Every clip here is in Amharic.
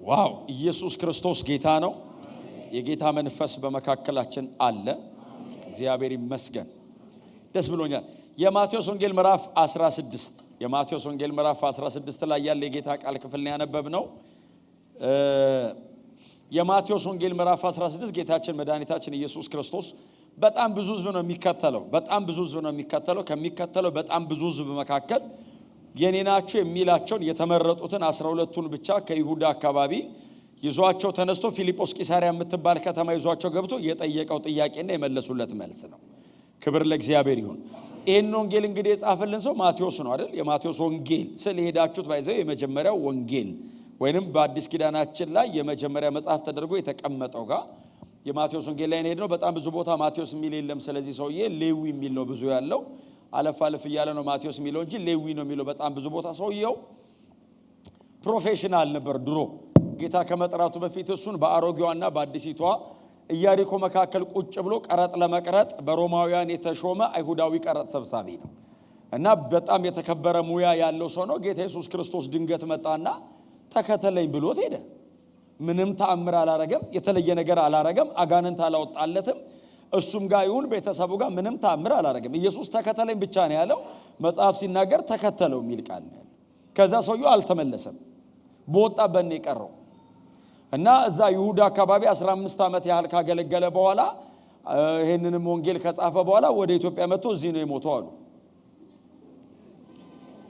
Wow! ኢየሱስ ክርስቶስ ጌታ ነው። የጌታ መንፈስ በመካከላችን አለ። እግዚአብሔር ይመስገን። ደስ ብሎኛል። የማቴዎስ ወንጌል ምዕራፍ 16፣ የማቴዎስ ወንጌል ምዕራፍ 16 ላይ ያለ የጌታ ቃል ክፍል ነው ያነበብነው። የማቴዎስ ወንጌል ምዕራፍ 16፣ ጌታችን መድኃኒታችን ኢየሱስ ክርስቶስ በጣም ብዙ ሕዝብ ነው የሚከተለው። በጣም ብዙ ሕዝብ ነው የሚከተለው። ከሚከተለው በጣም ብዙ ሕዝብ መካከል የኔ ናቸው የሚላቸውን የተመረጡትን 12ቱን ብቻ ከይሁዳ አካባቢ ይዟቸው ተነስቶ ፊልጶስ ቂሳሪያ የምትባል ከተማ ይዟቸው ገብቶ የጠየቀው ጥያቄና የመለሱለት መልስ ነው። ክብር ለእግዚአብሔር ይሁን። ይህን ወንጌል እንግዲህ የጻፈልን ሰው ማቴዎስ ነው አይደል? የማቴዎስ ወንጌል ስል ሄዳችሁት by the way የመጀመሪያው ወንጌል ወይንም በአዲስ ኪዳናችን ላይ የመጀመሪያ መጽሐፍ ተደርጎ የተቀመጠው ጋር የማቴዎስ ወንጌል ላይ ነው። በጣም ብዙ ቦታ ማቴዎስ የሚል የለም። ስለዚህ ሰውዬ ሌዊ የሚል ነው ብዙ ያለው። አለፍ አለፍ እያለ ነው ማቴዎስ የሚለው እንጂ ሌዊ ነው የሚለው በጣም ብዙ ቦታ። ሰውየው professional ነበር ድሮ፣ ጌታ ከመጥራቱ በፊት። እሱን በአሮጌዋና በአዲሲቷ ኢያሪኮ መካከል ቁጭ ብሎ ቀረጥ ለመቅረጥ በሮማውያን የተሾመ አይሁዳዊ ቀረጥ ሰብሳቢ ነው እና በጣም የተከበረ ሙያ ያለው ሰው ነው። ጌታ ኢየሱስ ክርስቶስ ድንገት መጣና ተከተለኝ ብሎት ሄደ። ምንም ተአምር አላረገም። የተለየ ነገር አላረገም። አጋንንት አላወጣለትም። እሱም ጋር ይሁን ቤተሰቡ ጋር ምንም ተአምር አላረገም። ኢየሱስ ተከተለኝ ብቻ ነው ያለው። መጽሐፍ ሲናገር ተከተለው የሚል ቃል ነው ያለው። ከዛ ሰውየው አልተመለሰም። በወጣበት ነው የቀረው። እና እዛ ይሁዳ አካባቢ 15 ዓመት ያህል ካገለገለ በኋላ፣ ይህንንም ወንጌል ከጻፈ በኋላ ወደ ኢትዮጵያ መጥቶ እዚህ ነው የሞተው አሉ።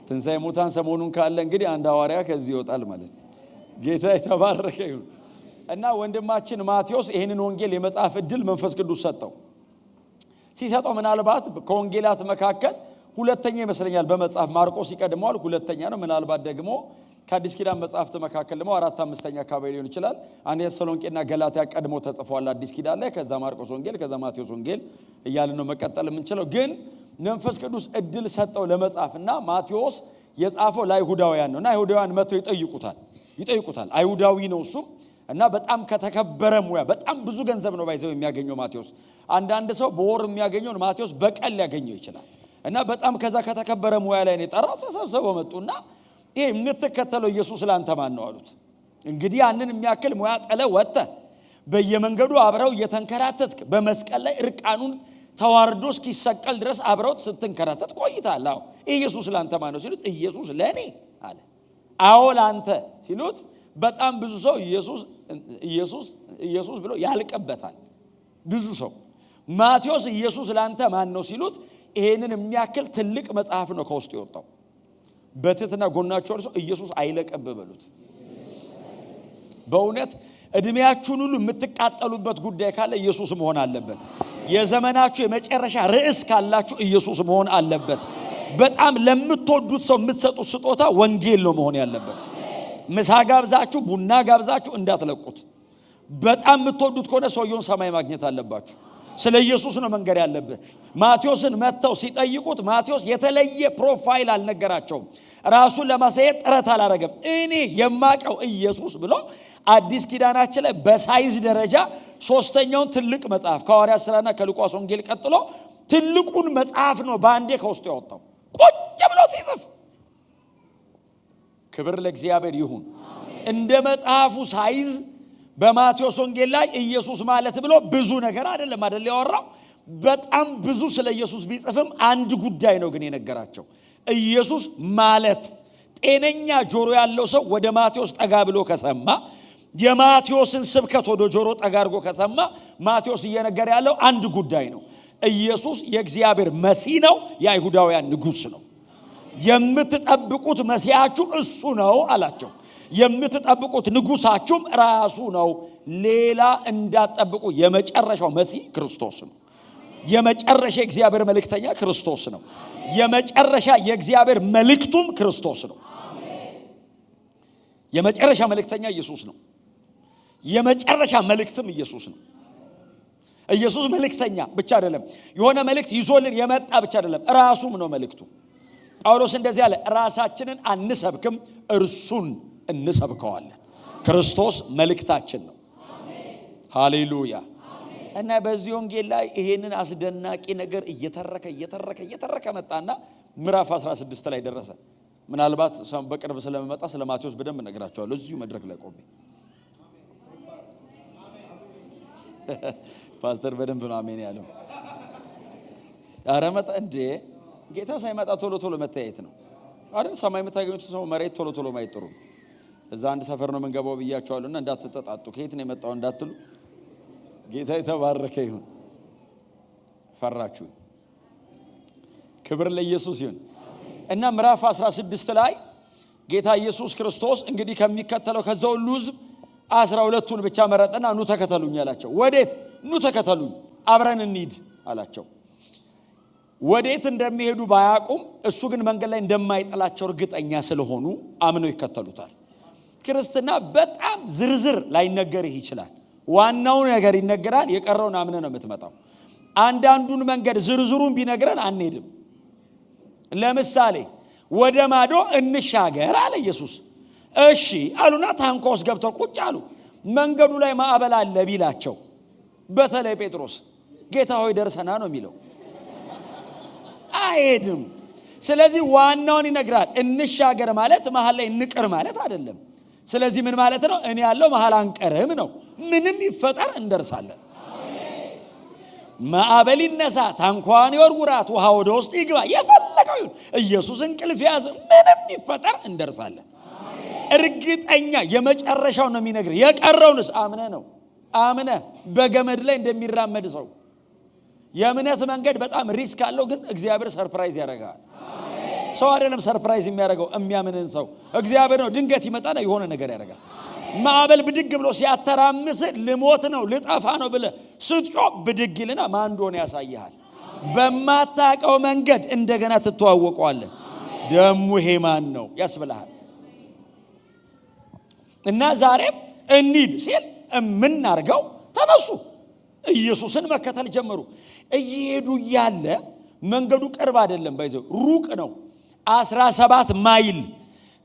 ትንሣኤ ሙታን ሰሞኑን ካለ እንግዲህ አንድ ሐዋርያ ከዚህ ይወጣል ማለት ነው። ጌታ የተባረከ ይሁን። እና ወንድማችን ማቴዎስ ይህንን ወንጌል የመጻፍ እድል መንፈስ ቅዱስ ሰጠው። ሲሰጠው ምናልባት ከወንጌላት መካከል ሁለተኛ ይመስለኛል በመጻፍ፣ ማርቆስ ይቀድመዋል፣ ሁለተኛ ነው። ምናልባት ደግሞ ከአዲስ ኪዳን መጽሐፍት መካከል ደግሞ አራት አምስተኛ አካባቢ ሊሆን ይችላል። አንደኛ ተሰሎንቄና ገላትያ ቀድሞ ተጽፏል አዲስ ኪዳን ላይ። ከዛ ማርቆስ ወንጌል፣ ከዛ ማቴዎስ ወንጌል እያልን ነው መቀጠል የምንችለው። ግን መንፈስ ቅዱስ እድል ሰጠው ለመጻፍ እና ማቴዎስ የጻፈው ለአይሁዳውያን ነው እና አይሁዳውያን መጥተው ይጠይቁታል። አይሁዳዊ ነው እሱም እና በጣም ከተከበረ ሙያ፣ በጣም ብዙ ገንዘብ ነው by the way የሚያገኘው ማቴዎስ። አንዳንድ ሰው በወር የሚያገኘውን ማቴዎስ በቀን ሊያገኘው ይችላል። እና በጣም ከዛ ከተከበረ ሙያ ላይ ነው የጠራው። ተሰብስበው መጡና ይሄ የምትከተለው ኢየሱስ ለአንተ ማን ነው አሉት። እንግዲህ ያንን የሚያክል ሙያ ጥለህ ወጥተህ፣ በየመንገዱ አብረው እየተንከራተትክ፣ በመስቀል ላይ እርቃኑን ተዋርዶ እስኪሰቀል ድረስ አብረው ስትንከራተት ቆይተሃል። አዎ፣ ኢየሱስ ለአንተ ማን ነው ሲሉት፣ ኢየሱስ ለእኔ አለ። አዎ ለአንተ ሲሉት፣ በጣም ብዙ ሰው ኢየሱስ ኢየሱስ ኢየሱስ ብሎ ያልቅበታል። ብዙ ሰው። ማቴዎስ ኢየሱስ ለአንተ ማን ነው ሲሉት ይሄንን የሚያክል ትልቅ መጽሐፍ ነው ከውስጡ የወጣው። በትህትና ጎናችሁ ሰው ኢየሱስ አይለቅብህ በሉት። በእውነት እድሜያችሁን ሁሉ የምትቃጠሉበት ጉዳይ ካለ ኢየሱስ መሆን አለበት። የዘመናችሁ የመጨረሻ ርዕስ ካላችሁ ኢየሱስ መሆን አለበት። በጣም ለምትወዱት ሰው የምትሰጡት ስጦታ ወንጌል ነው መሆን ያለበት። ምሳ ጋብዛችሁ፣ ቡና ጋብዛችሁ እንዳትለቁት። በጣም የምትወዱት ከሆነ ሰውየውን ሰማይ ማግኘት አለባችሁ። ስለ ኢየሱስ ነው መንገር ያለብህ። ማቴዎስን መጥተው ሲጠይቁት ማቴዎስ የተለየ profile አልነገራቸውም። ራሱን ለማሳየት ጥረት አላረገም። እኔ የማቀው ኢየሱስ ብሎ አዲስ ኪዳናችን ላይ በ size ደረጃ ሶስተኛውን ትልቅ መጽሐፍ፣ ከሐዋርያት ሥራና ከሉቃስ ወንጌል ቀጥሎ ትልቁን መጽሐፍ ነው በአንዴ ከውስጡ ያወጣው ቁጭ ብሎ ሲጽፍ። ክብር ለእግዚአብሔር ይሁን። እንደ መጽሐፉ size በማቴዎስ ወንጌል ላይ ኢየሱስ ማለት ብሎ ብዙ ነገር አይደለም አይደል ያወራው። በጣም ብዙ ስለ ኢየሱስ ቢጽፍም አንድ ጉዳይ ነው ግን የነገራቸው፣ ኢየሱስ ማለት። ጤነኛ ጆሮ ያለው ሰው ወደ ማቴዎስ ጠጋ ብሎ ከሰማ፣ የማቴዎስን ስብከት ወደ ጆሮ ጠጋ አድርጎ ከሰማ፣ ማቴዎስ እየነገረ ያለው አንድ ጉዳይ ነው። ኢየሱስ የእግዚአብሔር መሲህ ነው፣ የአይሁዳውያን ንጉሥ ነው። የምትጠብቁት መሲያችሁ እሱ ነው አላቸው። የምትጠብቁት ንጉሳችሁም ራሱ ነው። ሌላ እንዳትጠብቁ። የመጨረሻው መሲህ ክርስቶስ ነው። የመጨረሻ የእግዚአብሔር መልእክተኛ ክርስቶስ ነው። የመጨረሻ የእግዚአብሔር መልእክቱም ክርስቶስ ነው። የመጨረሻ መልእክተኛ ኢየሱስ ነው። የመጨረሻ መልእክትም ኢየሱስ ነው። ኢየሱስ መልእክተኛ ብቻ አይደለም። የሆነ መልእክት ይዞልን የመጣ ብቻ አይደለም። ራሱም ነው መልእክቱ። ጳውሎስ እንደዚህ አለ፣ ራሳችንን አንሰብክም፣ እርሱን እንሰብከዋለን። ክርስቶስ መልእክታችን ነው። ሃሌሉያ። እና በዚህ ወንጌል ላይ ይሄንን አስደናቂ ነገር እየተረከ እየተረከ እየተረከ መጣና ምዕራፍ 16 ላይ ደረሰ። ምናልባት በቅርብ ስለምመጣ ስለ ማቴዎስ በደንብ እነግራችኋለሁ እዚሁ መድረክ ላይ ቆሜ። ፓስተር በደንብ ነው አሜን ያለው። ኧረ መጣ እንዴ! ጌታ ሳይመጣ ቶሎ ቶሎ መተያየት ነው አይደል? ሰማይ የምታገኙት ሰው መሬት ቶሎ ቶሎ ማየት ጥሩ ነው። እዛ አንድ ሰፈር ነው የምንገባው ብያቸዋለሁና እንዳትጠጣጡ፣ ከየት ነው የመጣው እንዳትሉ። ጌታ የተባረከ ይሁን። ፈራችሁ። ክብር ለኢየሱስ ይሁን። እና ምዕራፍ 16 ላይ ጌታ ኢየሱስ ክርስቶስ እንግዲህ ከሚከተለው ከዛ ሁሉ ሕዝብ 12ቱን ብቻ መረጠና ኑ ተከተሉኝ አላቸው። ወዴት? ኑ ተከተሉኝ፣ አብረን እንሂድ አላቸው። ወዴት እንደሚሄዱ ባያውቁም እሱ ግን መንገድ ላይ እንደማይጥላቸው እርግጠኛ ስለሆኑ አምነው ይከተሉታል። ክርስትና በጣም ዝርዝር ላይነገርህ ይችላል። ዋናው ነገር ይነገራል። የቀረውን አምነህ ነው የምትመጣው። አንዳንዱን መንገድ ዝርዝሩን ቢነግረን አንሄድም። ለምሳሌ ወደ ማዶ እንሻገር አለ ኢየሱስ። እሺ አሉና ታንኳ ውስጥ ገብተው ቁጭ አሉ። መንገዱ ላይ ማዕበል አለ ቢላቸው፣ በተለይ ጴጥሮስ ጌታ ሆይ ደርሰና ነው የሚለው፣ አይሄድም። ስለዚህ ዋናውን ይነግራል። እንሻገር ማለት መሀል ላይ እንቅር ማለት አይደለም። ስለዚህ ምን ማለት ነው? እኔ ያለው መሀል አንቀርም ነው። ምንም ይፈጠር እንደርሳለን። ማዕበል ይነሳ፣ ታንኳን ይወርውራት፣ ውሃ ወደ ውስጥ ይግባ፣ የፈለገው ይሁን፣ ኢየሱስ እንቅልፍ ያዘ፣ ምንም ይፈጠር እንደርሳለን። እርግጠኛ የመጨረሻው ነው የሚነግር። የቀረውንስ አምነህ ነው፣ አምነህ በገመድ ላይ እንደሚራመድ ሰው። የእምነት መንገድ በጣም risk አለው፣ ግን እግዚአብሔር surprise ያደርጋል። ሰው አይደለም surprise የሚያደርገው የሚያምንን ሰው እግዚአብሔር ነው። ድንገት ይመጣና የሆነ ነገር ያደርጋል። ማዕበል ብድግ ብሎ ሲያተራምስ ልሞት ነው ልጠፋ ነው ብለህ ስትጮህ ብድግ ይልና ማን እንደሆነ ያሳይሃል። በማታውቀው መንገድ እንደገና ትተዋወቀዋለህ። ደሙ ይሄ ማን ነው ያስብልሃል። እና ዛሬም እንሂድ ሲል እምናርገው ተነሱ፣ ኢየሱስን መከተል ጀመሩ። እየሄዱ እያለ መንገዱ ቅርብ አይደለም፣ by the way ሩቅ ነው። 17 ማይል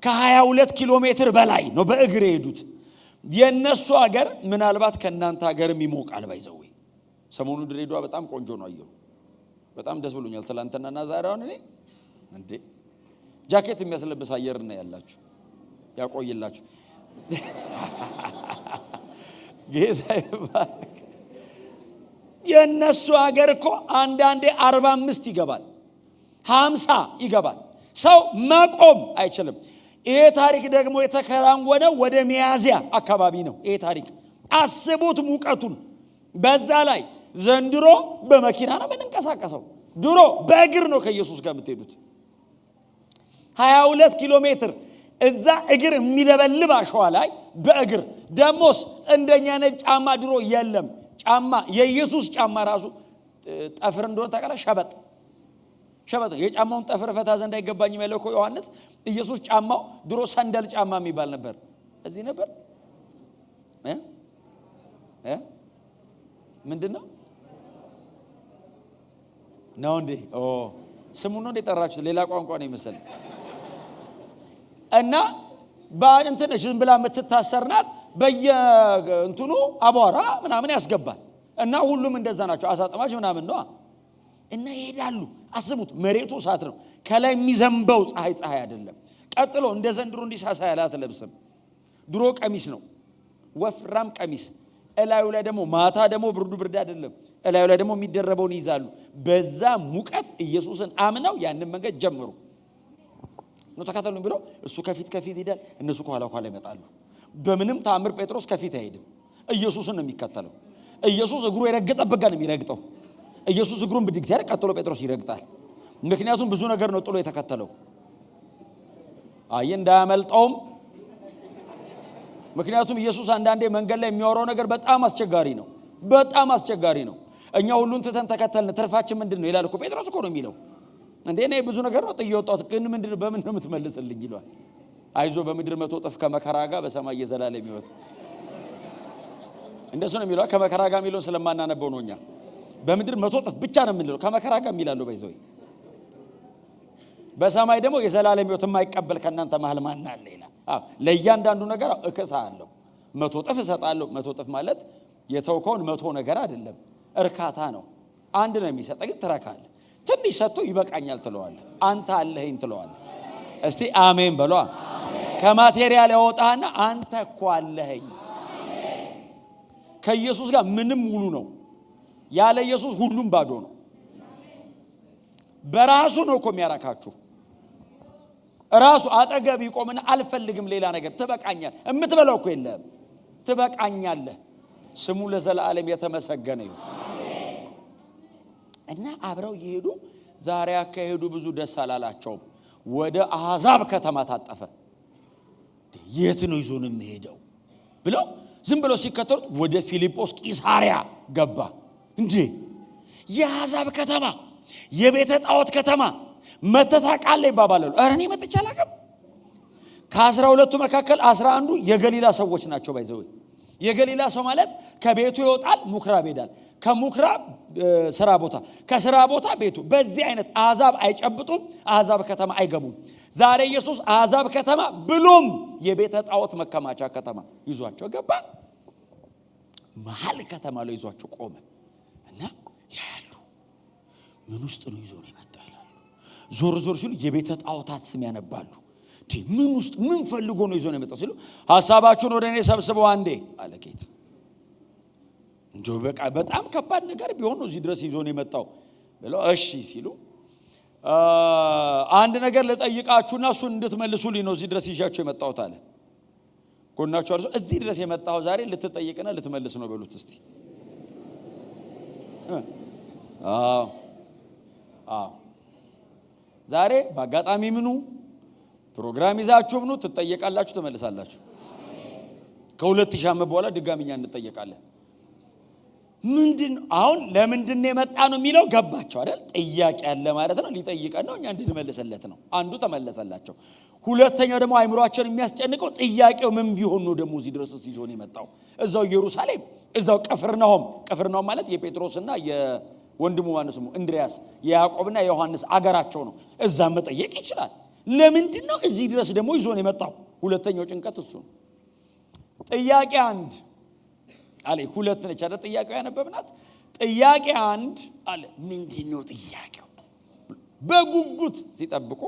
ከ22 ኪሎ ሜትር በላይ ነው በእግር የሄዱት። የእነሱ ሀገር ምናልባት ከእናንተ ሀገርም ይሞቃል። By the way ሰሞኑ ድሬዳዋ በጣም ቆንጆ ነው አየሩ፣ በጣም ደስ ብሎኛል። ትላንትናና ዛሬ አሁን እኔ እንዴ ጃኬት የሚያስለብስ አየር ነው ያላችሁ፣ ያቆይላችሁ። ጌታ ይባረክ። የእነሱ ሀገር እኮ አንዳንዴ 45 ይገባል፣ 50 ይገባል። ሰው መቆም አይችልም። ይሄ ታሪክ ደግሞ የተከናወነው ወደ ሚያዝያ አካባቢ ነው። ይሄ ታሪክ አስቡት ሙቀቱን። በዛ ላይ ዘንድሮ በመኪና ነው የምንንቀሳቀሰው። ድሮ በእግር ነው ከኢየሱስ ጋር የምትሄዱት። 22 ኪሎ ሜትር እዛ እግር የሚለበልብ አሸዋ ላይ በእግር፣ ደሞስ እንደኛ ነጭ ጫማ ድሮ የለም። ጫማ የኢየሱስ ጫማ ራሱ ጠፍር እንደሆነ ታውቃለህ? ሸበጥ ሸበጥ የጫማውን ጠፍር ፈታ ዘንድ አይገባኝም ያለው እኮ ዮሐንስ። ኢየሱስ ጫማው ድሮ ሰንደል ጫማ የሚባል ነበር። እዚህ ነበር እ እ ምንድን ነው ነው እንዴ? ኦ ስሙን ነው እንዴ ጠራችሁት? ሌላ ቋንቋ ነው ይመስል። እና በእንትን ዝም ብላ የምትታሰር ናት። በየእንትኑ አቧራ ምናምን ያስገባል። እና ሁሉም እንደዛ ናቸው። አሳ አጥማጅ ምናምን ነው። እና ይሄዳሉ። አስቡት፣ መሬቱ እሳት ነው። ከላይ የሚዘንበው ፀሐይ ፀሐይ አይደለም። ቀጥሎ እንደ ዘንድሮ እንዲሳሳ ያለ አትለብስም። ድሮ ቀሚስ ነው፣ ወፍራም ቀሚስ። እላዩ ላይ ደግሞ ማታ ደግሞ ብርዱ ብርድ አይደለም። እላዩ ላይ ደግሞ የሚደረበውን ይይዛሉ። በዛ ሙቀት ኢየሱስን አምነው ያንን መንገድ ጀመሩ። ኑ ተከተሉኝ ብሎ እሱ ከፊት ከፊት ይሄዳል፣ እነሱ ከኋላ ከኋላ ይመጣሉ። በምንም ተአምር ጴጥሮስ ከፊት አይሄድም። ኢየሱስን ነው የሚከተለው። ኢየሱስ እግሩ የረገጠበት ጋር ነው የሚረግጠው። ኢየሱስ እግሩን ብድግ ሲያደርግ ቀጥሎ ጴጥሮስ ይረግጣል። ምክንያቱም ብዙ ነገር ነው ጥሎ የተከተለው። አየ እንዳያመልጠውም። ምክንያቱም ኢየሱስ አንዳንዴ መንገድ ላይ የሚያወራው ነገር በጣም አስቸጋሪ ነው። በጣም አስቸጋሪ ነው። እኛ ሁሉን ትተን ተከተልን፣ ትርፋችን ምንድን ነው ይላል እኮ ጴጥሮስ እኮ ነው የሚለው። እንዴ እኔ ብዙ ነገር ነው ጥዬ የወጣሁት፣ ግን ምንድን ነው በምን ነው የምትመልስልኝ ይለዋል። አይዞ በምድር 100 እጥፍ ከመከራ ጋር በሰማይ የዘላለም ሕይወት። እንደሱ ነው የሚለው። ከመከራ ጋር የሚለውን ስለማናነበው ነው እኛ በምድር 100 እጥፍ ብቻ ነው የምንለው። ከመከራ ጋር የሚላለው by the way በሰማይ ደግሞ የዘላለም ሕይወት የማይቀበል ከእናንተ መሀል ማን አለ ይላል። አዎ ለእያንዳንዱ ነገር እክሳለሁ፣ 100 እጥፍ እሰጣለሁ። 100 እጥፍ ማለት የተውከውን 100 ነገር አይደለም፣ እርካታ ነው። አንድ ነው የሚሰጠ፣ ግን ትረካለህ። ትንሽ ሰጥቶ ይበቃኛል ትለዋለህ። አንተ አለኸኝ ትለዋለህ። እስቲ አሜን በሏ። ከ material ያወጣህና አንተ እኮ አለኸኝ። ከኢየሱስ ጋር ምንም ሙሉ ነው። ያለ ኢየሱስ ሁሉም ባዶ ነው። በራሱ ነው እኮ የሚያረካችሁ። ራሱ አጠገብ ይቆምና አልፈልግም ሌላ ነገር፣ ትበቃኛል። የምትበላው እኮ የለህም፣ ትበቃኛለህ። ስሙ ለዘላለም የተመሰገነ ይሁን። እና አብረው እየሄዱ ዛሬ አካሄዱ ብዙ ደስ አላላቸውም። ወደ አሕዛብ ከተማ ታጠፈ። የት ነው ይዞን የሚሄደው ብለው ዝም ብለው ሲከተሉት ወደ ፊልጶስ ቂሳሪያ ገባ። እንዴ፣ የአሕዛብ ከተማ፣ የቤተ ጣዖት ከተማ መተህ ታውቃለህ ይባባላሉ። ኧረ እኔ መጥቼ አላውቅም። ከ12ቱ መካከል 11ዱ የገሊላ ሰዎች ናቸው። By the way፣ የገሊላ ሰው ማለት ከቤቱ ይወጣል፣ ምኩራብ ይሄዳል። ከምኩራብ ስራ ቦታ፣ ከስራ ቦታ ቤቱ። በዚህ አይነት አሕዛብ አይጨብጡም፣ አሕዛብ ከተማ አይገቡም። ዛሬ ኢየሱስ አሕዛብ ከተማ ብሎም የቤተ ጣዖት መከማቻ ከተማ ይዟቸው ገባ። መሀል ከተማ ላይ ይዟቸው ቆመ እና ያያሉ። ምን ውስጥ ነው ይዞ ነው የመጣ ይላሉ። ዞር ዞር ሲሉ የቤተ ጣዖታት ስም ያነባሉ። ምን ውስጥ ምን ፈልጎ ነው ይዞ ነው የመጣው ሲሉ፣ ሀሳባችሁን ወደ እኔ ሰብስበው አንዴ አለ ጌታ። እንጆ በቃ በጣም ከባድ ነገር ቢሆን ነው እዚህ ድረስ ይዞ ነው የመጣው ብለው እሺ ሲሉ፣ አንድ ነገር ልጠይቃችሁና እሱን እንድትመልሱልኝ ነው እዚህ ድረስ ይዣችሁ የመጣሁት አለ። ጎናችሁ አርሶ እዚህ ድረስ የመጣኸው ዛሬ ልትጠይቅና ልትመልስ ነው በሉት እስቲ። አዎ፣ ዛሬ በአጋጣሚ ምኑ ፕሮግራም ይዛችሁ ምኑ ትጠየቃላችሁ፣ ትመልሳላችሁ። ከ2000 ዓመት በኋላ ድጋሚ እኛ እንጠየቃለን። ምንድን አሁን ለምንድን ነው የመጣ ነው የሚለው ገባቸው አይደል? ጥያቄ ያለ ማለት ነው። ሊጠይቀን ነው፣ እኛ እንድንመልስለት ነው። አንዱ ተመለሰላቸው። ሁለተኛው ደግሞ አይምሯቸውን የሚያስጨንቀው ጥያቄው ምን ቢሆን ነው ደግሞ እዚህ ድረስ ይዞን የመጣው? እዛው ኢየሩሳሌም፣ እዛው ቅፍርናሆም። ቅፍርናሆም ማለት የጴጥሮስና የወንድሙ ማነው ስሙ እንድሪያስ፣ የያዕቆብና የዮሐንስ አገራቸው ነው። እዛ መጠየቅ ይችላል። ለምንድን ነው እዚህ ድረስ ደግሞ ይዞን የመጣው? ሁለተኛው ጭንቀት እሱ ነው። ጥያቄ አንድ አለ። ሁለት ነች አይደል? ጥያቄው ያነበብናት ጥያቄ አንድ አለ። ምንድን ነው ጥያቄው? በጉጉት ሲጠብቁ፣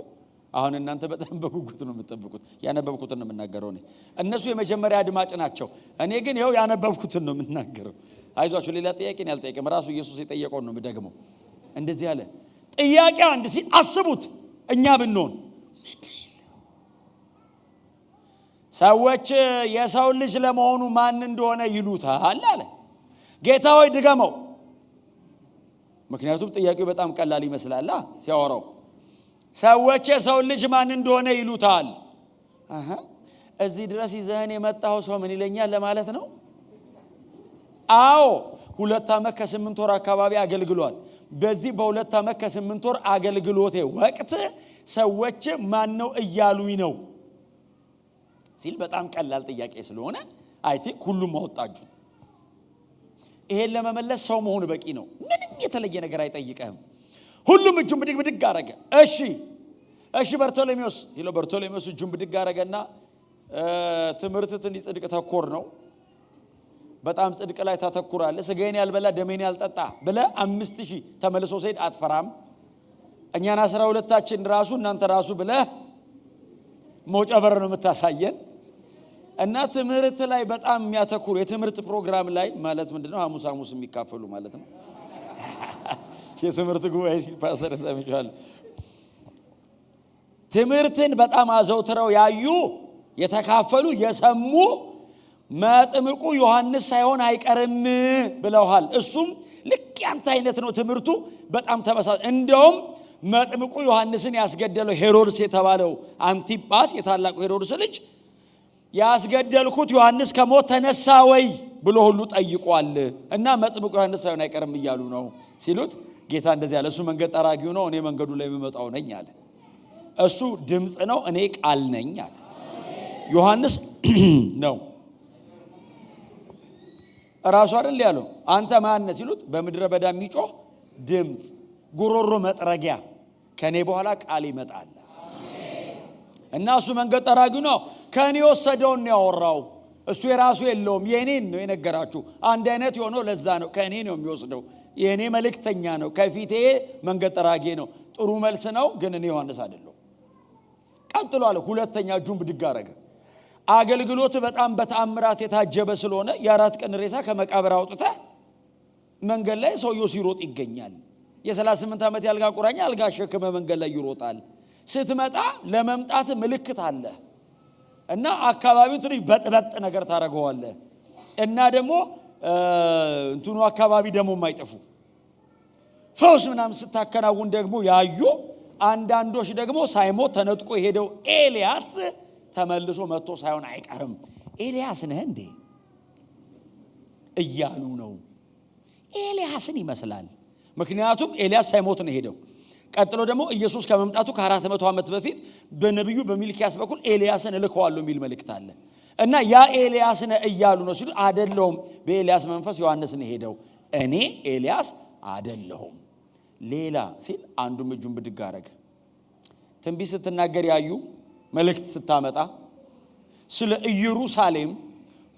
አሁን እናንተ በጣም በጉጉት ነው የምትጠብቁት። ያነበብኩትን ነው የምናገረው እኔ። እነሱ የመጀመሪያ አድማጭ ናቸው። እኔ ግን ይኸው ያነበብኩትን ነው የምናገረው። አይዟችሁ፣ ሌላ ጥያቄ እኔ አልጠየቅም። ራሱ ኢየሱስ የጠየቀውን ነው የምደግመው። እንደዚህ አለ። ጥያቄ አንድ ሲል አስቡት፣ እኛ ብንሆን፣ ሰዎች የሰው ልጅ ለመሆኑ ማን እንደሆነ ይሉታል አለ። ጌታ ሆይ ድገመው። ምክንያቱም ጥያቄው በጣም ቀላል ይመስላል ሲያወራው። ሰዎች የሰው ልጅ ማን እንደሆነ ይሉታል። እዚህ ድረስ ይዘህን የመጣኸው ሰው ምን ይለኛል ለማለት ነው። አዎ፣ 2 ዓመት ከ8 ወር አካባቢ አገልግሏል። በዚህ በ2 ዓመት ከ8 ወር አገልግሎቴ ወቅት ሰዎች ማን ነው እያሉኝ ነው ሲል በጣም ቀላል ጥያቄ ስለሆነ I think ሁሉም አወጣጁ። ይሄን ለመመለስ ሰው መሆን በቂ ነው። ምንም የተለየ ነገር አይጠይቅህም። ሁሉም እጁን ብድግ ብድግ አረገ። እሺ እሺ፣ በርቶሎሜዎስ ይለው። በርቶሎሜዎስ እጁን ብድግ አረገና ትምህርት ትንሽ ጽድቅ ተኮር ነው። በጣም ጽድቅ ላይ ታተኩራለህ። ስጋዬን ያልበላ ደሜን ያልጠጣ ብለህ 5000 ተመልሶ ሲሄድ አትፈራም። እኛን 12ታችን ራሱ እናንተ ራሱ ብለህ መውጫ በር ነው የምታሳየን። እና ትምህርት ላይ በጣም የሚያተኩሩ፣ የትምህርት ፕሮግራም ላይ ማለት ምንድነው? ሐሙስ ሐሙስ የሚካፈሉ ማለት ነው። የትምህርት ጉባኤ ሲል ፓስተር ሰምቻለሁ። ትምህርትን በጣም አዘውትረው ያዩ፣ የተካፈሉ፣ የሰሙ መጥምቁ ዮሐንስ ሳይሆን አይቀርም ብለውሃል። እሱም ልክ ያንተ አይነት ነው፣ ትምህርቱ በጣም ተመሳሳይ። እንደውም መጥምቁ ዮሐንስን ያስገደለው ሄሮድስ የተባለው አንቲጳስ፣ የታላቁ ሄሮድስ ልጅ፣ ያስገደልኩት ዮሐንስ ከሞት ተነሳ ወይ ብሎ ሁሉ ጠይቋል። እና መጥምቁ ዮሐንስ ሳይሆን አይቀርም እያሉ ነው ሲሉት ጌታ እንደዚህ አለ። እሱ መንገድ ጠራጊው ነው፣ እኔ መንገዱ ላይ የምመጣው ነኝ አለ። እሱ ድምፅ ነው፣ እኔ ቃል ነኝ አለ። ዮሐንስ ነው ራሱ አይደል ያለው? አንተ ማነህ ሲሉት በምድረ በዳ የሚጮህ ድምፅ፣ ጉሮሮ መጥረጊያ፣ ከኔ በኋላ ቃል ይመጣል። እና እሱ መንገድ ጠራጊው ነው። ከእኔ የወሰደውን ነው ያወራው። እሱ የራሱ የለውም፣ የእኔን ነው የነገራችሁ። አንድ አይነት የሆነው ለዛ ነው። ከእኔ ነው የሚወስደው። የእኔ መልእክተኛ ነው። ከፊቴ መንገድ ጠራጊ ነው። ጥሩ መልስ ነው፣ ግን እኔ ዮሐንስ አይደለሁም። ቀጥሎ አለ። ሁለተኛ እጁን ብድግ አረገ። አገልግሎት በጣም በተአምራት የታጀበ ስለሆነ የ4 ቀን ሬሳ ከመቃብር አውጥተህ መንገድ ላይ ሰውየው ሲሮጥ ይገኛል። የ38 ዓመት የአልጋ ቁራኛ አልጋ አሸክመ መንገድ ላይ ይሮጣል። ስትመጣ ለመምጣት ምልክት አለ እና አካባቢው ትንሽ በጥበጥ ነገር ታደርገዋለህ እና ደግሞ እንትኑ አካባቢ ደግሞ የማይጠፉ ፈውስ ምናምን ስታከናውን ደግሞ ያዩ አንዳንዶች ደግሞ ሳይሞት ተነጥቆ የሄደው ኤልያስ ተመልሶ መጥቶ ሳይሆን አይቀርም፣ ኤልያስ ነህ እንዴ እያሉ ነው። ኤልያስን ይመስላል። ምክንያቱም ኤልያስ ሳይሞት ነው የሄደው። ቀጥሎ ደግሞ ኢየሱስ ከመምጣቱ ከ400 ዓመት በፊት በነቢዩ በሚልኪያስ በኩል ኤልያስን እልከዋለሁ የሚል መልእክት አለ እና ያ ኤልያስ ነህ እያሉ ነው ሲሉ፣ አደለሁም፣ በኤልያስ መንፈስ ዮሐንስ ነው የሄደው፣ እኔ ኤልያስ አደለሁም። ሌላ ሲል አንዱም እጁን ብድግ አረገ። ትንቢት ስትናገር ያዩ፣ መልእክት ስታመጣ፣ ስለ ኢየሩሳሌም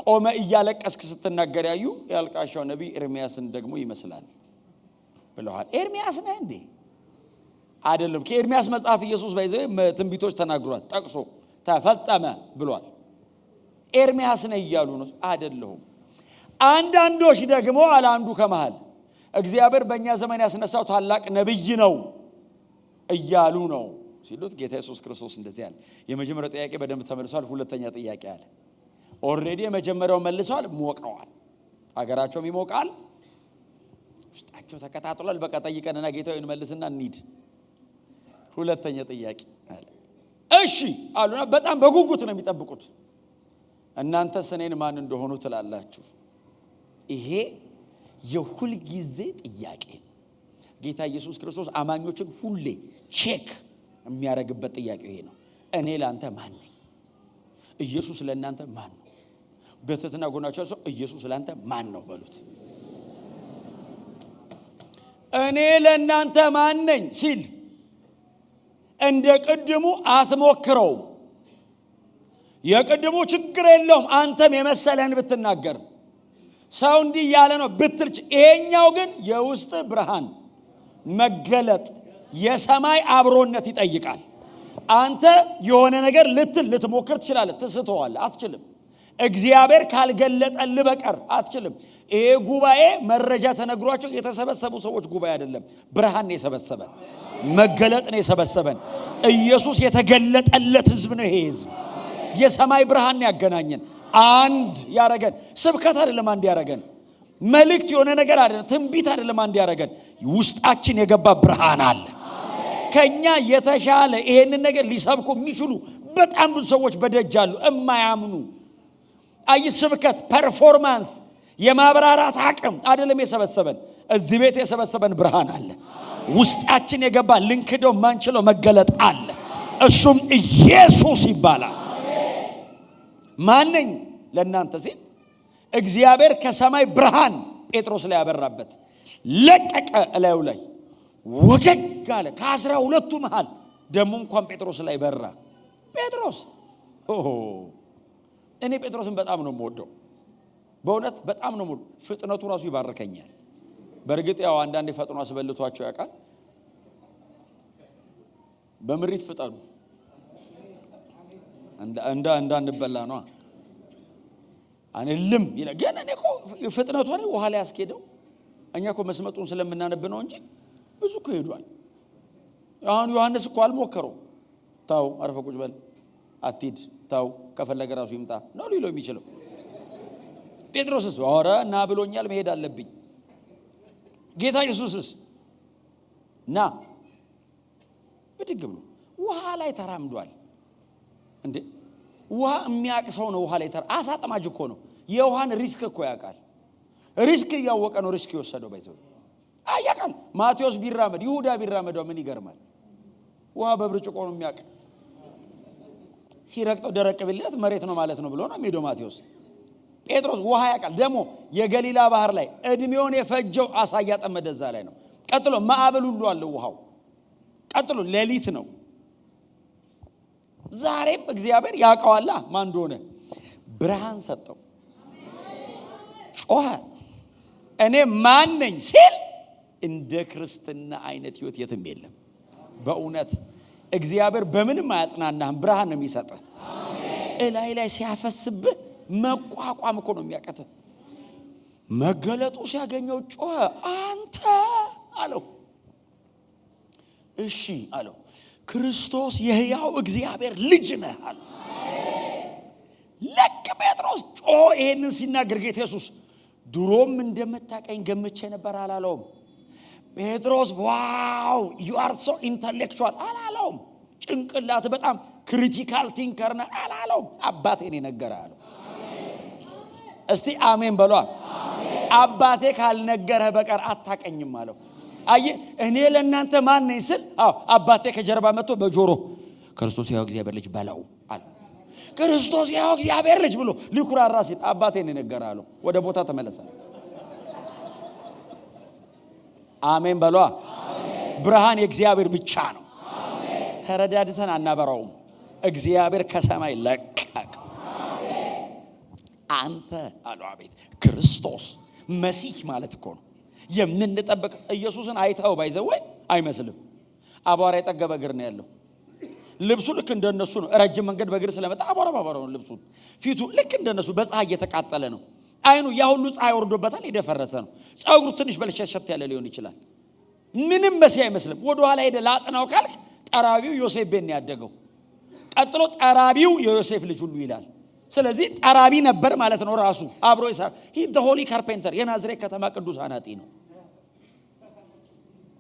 ቆመ እያለቀስክ ስትናገር ያዩ የአልቃሻው ነቢይ ኤርሚያስን ደግሞ ይመስላል ብለዋል። ኤርሚያስ ነህ እንዴ? አይደለም። ከኤርሚያስ መጽሐፍ ኢየሱስ by the way ትንቢቶች ተናግሯል፣ ጠቅሶ ተፈጸመ ብሏል። ኤርሚያስ ነህ እያሉ ነው። አይደለሁም። አንዳንዶች ደግሞ አለ አንዱ ከመሃል፣ እግዚአብሔር በእኛ ዘመን ያስነሳው ታላቅ ነቢይ ነው እያሉ ነው ሲሉት ጌታ ኢየሱስ ክርስቶስ እንደዚህ አለ። የመጀመሪያው ጥያቄ በደንብ ተመልሷል። ሁለተኛ ጥያቄ አለ። Already የመጀመሪያው መልሰዋል፣ ሞቀዋል። አገራቸውም ይሞቃል፣ ውስጣቸው ተቀጣጥሏል። በቃ ጠይቀንና ጌታ እንመልስና እንሂድ። ሁለተኛ ጥያቄ አለ። እሺ አሉና በጣም በጉጉት ነው የሚጠብቁት። እናንተስ እኔን ማን እንደሆንኩ ትላላችሁ? ይሄ የሁል ጊዜ ጥያቄ ነው። ጌታ ኢየሱስ ክርስቶስ አማኞችን ሁሌ check የሚያደርግበት ጥያቄ ይሄ ነው። እኔ ለአንተ ማን ነኝ? ኢየሱስ ለእናንተ ማን ነው? በትህትና ጎናችሁ ሰው ኢየሱስ ለአንተ ማን ነው በሉት። እኔ ለእናንተ ማን ነኝ ሲል እንደ ቅድሙ አትሞክረውም። የቅድሙ ችግር የለውም። አንተም የመሰለህን ብትናገር፣ ሰው እንዲህ እያለ ነው ብትል፣ ይሄኛው ግን የውስጥ ብርሃን መገለጥ፣ የሰማይ አብሮነት ይጠይቃል። አንተ የሆነ ነገር ልትል ልትሞክር ትችላለህ፣ ትስተዋለህ፣ አትችልም። እግዚአብሔር ካልገለጠልህ በቀር አትችልም። ይሄ ጉባኤ መረጃ ተነግሯቸው የተሰበሰቡ ሰዎች ጉባኤ አይደለም። ብርሃን ነው የሰበሰበን፣ መገለጥ ነው የሰበሰበን። ኢየሱስ የተገለጠለት ህዝብ ነው ይሄ ህዝብ። የሰማይ ብርሃን ነው ያገናኘን፣ አንድ ያረገን። ስብከት አይደለም አንድ ያረገን፣ መልእክት የሆነ ነገር አይደለም፣ ትንቢት አይደለም አንድ ያረገን። ውስጣችን የገባ ብርሃን አለ። ከኛ የተሻለ ይሄንን ነገር ሊሰብኩ የሚችሉ በጣም ብዙ ሰዎች በደጅ አሉ፣ እማያምኑ። አይ ስብከት፣ performance፣ የማብራራት አቅም አይደለም የሰበሰበን። እዚህ ቤት የሰበሰበን ብርሃን አለ። ውስጣችን የገባ ልንክደው ማንችለው መገለጥ አለ። እሱም ኢየሱስ ይባላል። ማነኝ ለእናንተ ሲል እግዚአብሔር ከሰማይ ብርሃን ጴጥሮስ ላይ ያበራበት፣ ለቀቀ፣ እላዩ ላይ ወገግ አለ። ከ12ቱ መሃል ደግሞ እንኳን ጴጥሮስ ላይ በራ። ጴጥሮስ፣ እኔ ጴጥሮስን በጣም ነው የምወደው። በእውነት በጣም ነው የምወደው። ፍጥነቱ ራሱ ይባርከኛል። በእርግጥ ያው አንዳንዴ ፈጥኖ አስበልቷቸው ያውቃል። በምሪት ፍጠኑ እንዳንበላ ነዋ። አንልም ይላል። ግን እኔ እኮ ፍጥነቱ ውሃ ላይ ያስኬደው፣ እኛ እኮ መስመጡን ስለምናነብ ነው እንጂ ብዙ እኮ ሄዷል። አሁን ዮሐንስ እኮ አልሞከረው። ታው አርፈህ ቁጭ በል፣ አትሂድ፣ ታው ከፈለገ ራሱ ይምጣ ነው ሊለው የሚችለው። ጴጥሮስስ ኧረ ና ብሎኛል፣ መሄድ አለብኝ። ጌታ ኢየሱስስ ና ብድግ ብሎ ውሃ ላይ ተራምዷል። እንዴ፣ ውሃ የሚያውቅ ሰው ነው። ውሃ ላይ ተራ አሳ አጥማጅ እኮ ነው። የውሃን risk እኮ ያውቃል። Risk እያወቀ ነው risk የወሰደው። By the way ያውቃል። ማቴዎስ ቢራመድ፣ ይሁዳ ቢራመደው ምን ይገርማል? ውሃ በብርጭቆ ነው የሚያውቅ። ሲረግጠው ደረቅ ቢልለት መሬት ነው ማለት ነው ብሎ ነው የሚሄደው ማቴዎስ። ጴጥሮስ ውሃ ያውቃል። ደግሞ የገሊላ ባህር ላይ እድሜውን የፈጀው አሳ እያጠመደ እዛ ላይ ነው። ቀጥሎ ማዕበል ሁሉ አለው ውሃው። ቀጥሎ ሌሊት ነው። ዛሬም እግዚአብሔር ያውቀዋላ ማን እንደሆነ። ብርሃን ሰጠው። ጮኸ። እኔ ማን ነኝ ሲል እንደ ክርስትና አይነት ህይወት የትም የለም። በእውነት እግዚአብሔር በምንም አያጽናናህም፣ ብርሃን ነው የሚሰጥህ። እላይ ላይ ሲያፈስብህ መቋቋም እኮ ነው የሚያቀትህ። መገለጡ ሲያገኘው ጮኸ። አንተ አለው። እሺ አለው። ክርስቶስ የሕያው እግዚአብሔር ልጅ ነህ አለው። ልክ ጴጥሮስ ጮኸ ይሄንን ሲናገር ጌታ ኢየሱስ ድሮም እንደምታቀኝ ገምቼ ነበር አላለውም። ጴጥሮስ wow, you are so intellectual አላለውም። ጭንቅላት በጣም critical thinker ነህ አላለውም። አባቴ ነው የነገረህ አለው። እስቲ አሜን በሏ። አባቴ ካልነገረህ በቀር አታቀኝም አለው። አየህ፣ እኔ ለእናንተ ማን ነኝ ስል፣ አዎ አባቴ ከጀርባ መጥቶ በጆሮ ክርስቶስ የሕያው እግዚአብሔር ልጅ በለው አለ። ክርስቶስ የሕያው እግዚአብሔር ልጅ ብሎ ሊኩራራ ሲል አባቴ ነው የነገረህ አለው። ወደ ቦታ ተመለሰ። አሜን በሏ። ብርሃን የእግዚአብሔር ብቻ ነው። ተረዳድተን አናበራውም። እግዚአብሔር ከሰማይ ለቀቅ። አንተ አለው። አቤት፣ ክርስቶስ መሲህ ማለት እኮ ነው የምንጠብቅ። ኢየሱስን አይተው by the way አይመስልም። አቧራ የጠገበ እግር ነው ያለው። ልብሱ ልክ እንደነሱ ነው። ረጅም መንገድ በእግር ስለመጣ አቧራ ባቧራ ነው ልብሱ። ፊቱ ልክ እንደነሱ በፀሐይ እየተቃጠለ ነው። አይኑ ያ ሁሉ ፀሐይ ወርዶበታል፣ የደፈረሰ ነው። ፀጉሩ ትንሽ በልሸሸት ያለ ሊሆን ይችላል። ምንም መሲህ አይመስልም። ወደ ኋላ ሄደ ላጥናው ካልክ ጠራቢው ዮሴፍ ቤት ነው ያደገው። ቀጥሎ ጠራቢው የዮሴፍ ልጅ ሁሉ ይላል። ስለዚህ ጠራቢ ነበር ማለት ነው። ራሱ አብሮ ይሰራ፣ he the holy carpenter፣ የናዝሬት ከተማ ቅዱስ አናጢ ነው።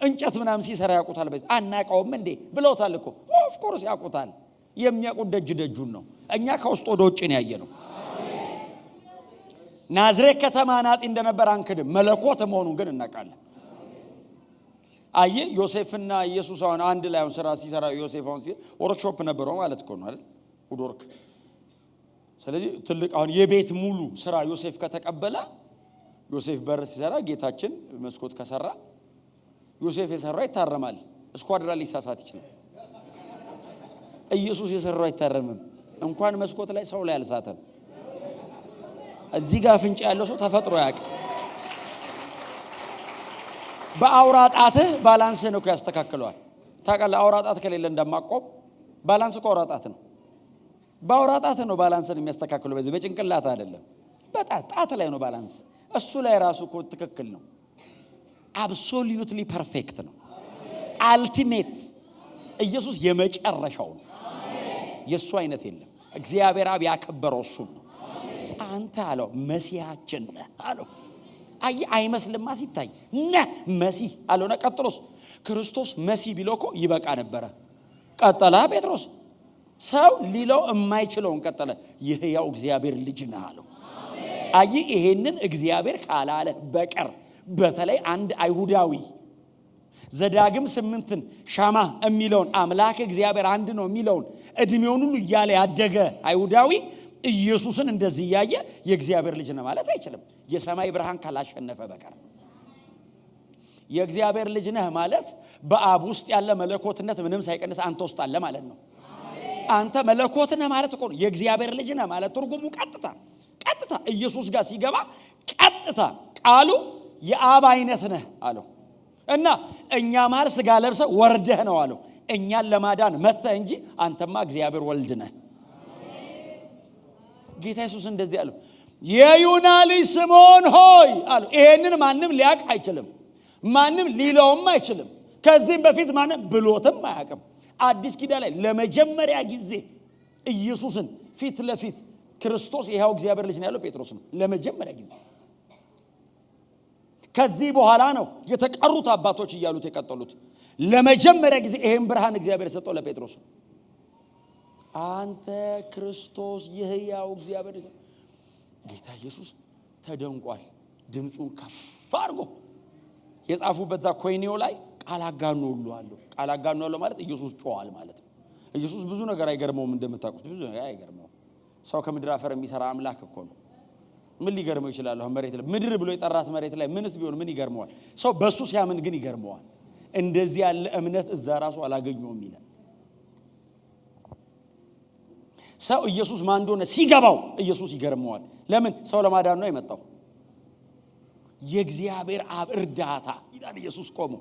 እንጨት ምናምን ሲሰራ ያውቁታል። በዚህ አናውቀውም እንዴ ብለውታል እኮ። Of course ያውቁታል። የሚያውቁት ደጅ ደጁን ነው። እኛ ከውስጥ ወደ ውጭ ነው ያየነው። ናዝሬት ከተማ አናጢ እንደነበር አንክድም። መለኮት መሆኑን ግን እናውቃለን። አየ፣ ዮሴፍና ኢየሱስ አሁን አንድ ላይ አሁን ስራ ሲሰራ ዮሴፍ አሁን ወርክሾፕ ነበረው ማለት እኮ ነው አይደል? Woodwork። ስለዚህ ትልቅ አሁን የቤት ሙሉ ስራ ዮሴፍ ከተቀበለ፣ ዮሴፍ በር ሲሰራ፣ ጌታችን መስኮት ከሰራ፣ ዮሴፍ የሰራው ይታረማል። እስኳድራ ሊሳሳት ይችላል። ኢየሱስ የሰራው አይታረምም። እንኳን መስኮት ላይ ሰው ላይ አልሳተም። እዚህ ጋር አፍንጫ ያለው ሰው ተፈጥሮ ያውቅ። በአውራ ጣትህ balance ህን እኮ ያስተካክለዋል። ታውቃለህ፣ አውራ ጣት ከሌለ እንደማቆም balance እኮ አውራ ጣት ነው። በአውራ ጣት ነው balance ን የሚያስተካክለው። በዚህ በጭንቅላት አይደለም፣ በጣት ጣት ላይ ነው balance። እሱ ላይ ራሱ እኮ ትክክል ነው። Absolutely perfect ነው። Ultimate ኢየሱስ የመጨረሻው ነው። የእሱ አይነት የለም። እግዚአብሔር አብ ያከበረው እሱን ነው። አንተ አለው መሲያችን ነህ አለው። አይ አይመስልማ ሲታይ፣ ነህ መሲህ አለውና ቀጥሎስ ክርስቶስ መሲህ ቢለው እኮ ይበቃ ነበረ። ቀጠለ ጴጥሮስ፣ ሰው ሊለው የማይችለውን ቀጠለ። የሕያው እግዚአብሔር ልጅ ነህ አለው። አይ ይሄንን እግዚአብሔር ካላለ በቀር፣ በተለይ አንድ አይሁዳዊ ዘዳግም 8ን ሻማ የሚለውን፣ አምላክ እግዚአብሔር አንድ ነው የሚለውን እድሜውን ሁሉ እያለ ያደገ አይሁዳዊ ኢየሱስን እንደዚህ እያየ የእግዚአብሔር ልጅ ነህ ማለት አይችልም። የሰማይ ብርሃን ካላሸነፈ በቀር። የእግዚአብሔር ልጅ ነህ ማለት በአብ ውስጥ ያለ መለኮትነት ምንም ሳይቀንስ አንተ ውስጥ አለ ማለት ነው። አንተ መለኮት ነህ ማለት እኮ ነው። የእግዚአብሔር ልጅ ነህ ማለት ትርጉሙ ቀጥታ ቀጥታ ኢየሱስ ጋር ሲገባ ቀጥታ ቃሉ የአብ አይነት ነህ አለው እና እኛ መሃል ስጋ ለብሰህ ወርደህ ነው አለው። እኛን ለማዳን መጥተህ እንጂ አንተማ እግዚአብሔር ወልድ ነህ። ጌታ ኢየሱስ እንደዚህ አለው፣ የዩና ልጅ ስምዖን ሆይ አለው። ይሄንን ማንም ሊያውቅ አይችልም፣ ማንም ሊለውም አይችልም። ከዚህም በፊት ማንም ብሎትም አያውቅም። አዲስ ኪዳን ላይ ለመጀመሪያ ጊዜ ኢየሱስን ፊት ለፊት ክርስቶስ የሕያው እግዚአብሔር ልጅ ነው ያለው ጴጥሮስ ነው። ለመጀመሪያ ጊዜ። ከዚህ በኋላ ነው የተቀሩት አባቶች እያሉት የቀጠሉት። ለመጀመሪያ ጊዜ ይሄን ብርሃን እግዚአብሔር የሰጠው ለጴጥሮስ ነው። አንተ ክርስቶስ የሕያው እግዚአብሔር ልጅ። ጌታ ኢየሱስ ተደንቋል። ድምፁን ከፍ አድርጎ የጻፉበት ዛ ኮይኔው ላይ ቃል አጋኖ ሁሉ አለው። ቃል አጋኖ አለው ማለት ኢየሱስ ጮኋል ማለት ነው። ኢየሱስ ብዙ ነገር አይገርመውም፣ እንደምታውቁት ብዙ ነገር አይገርመውም። ሰው ከምድር አፈር የሚሰራ አምላክ እኮ ነው። ምን ሊገርመው ይችላል? አሁን መሬት ላይ ምድር ብሎ የጠራት መሬት ላይ ምንስ ቢሆን ምን ይገርመዋል? ሰው በሱ ሲያምን ግን ይገርመዋል። እንደዚህ ያለ እምነት እዛ ራሱ አላገኘውም ይላል። ሰው ኢየሱስ ማን እንደሆነ ሲገባው ኢየሱስ ይገርመዋል። ለምን? ሰው ለማዳን ነው የመጣው። የእግዚአብሔር አብ እርዳታ ይላል ኢየሱስ ቆሞ፣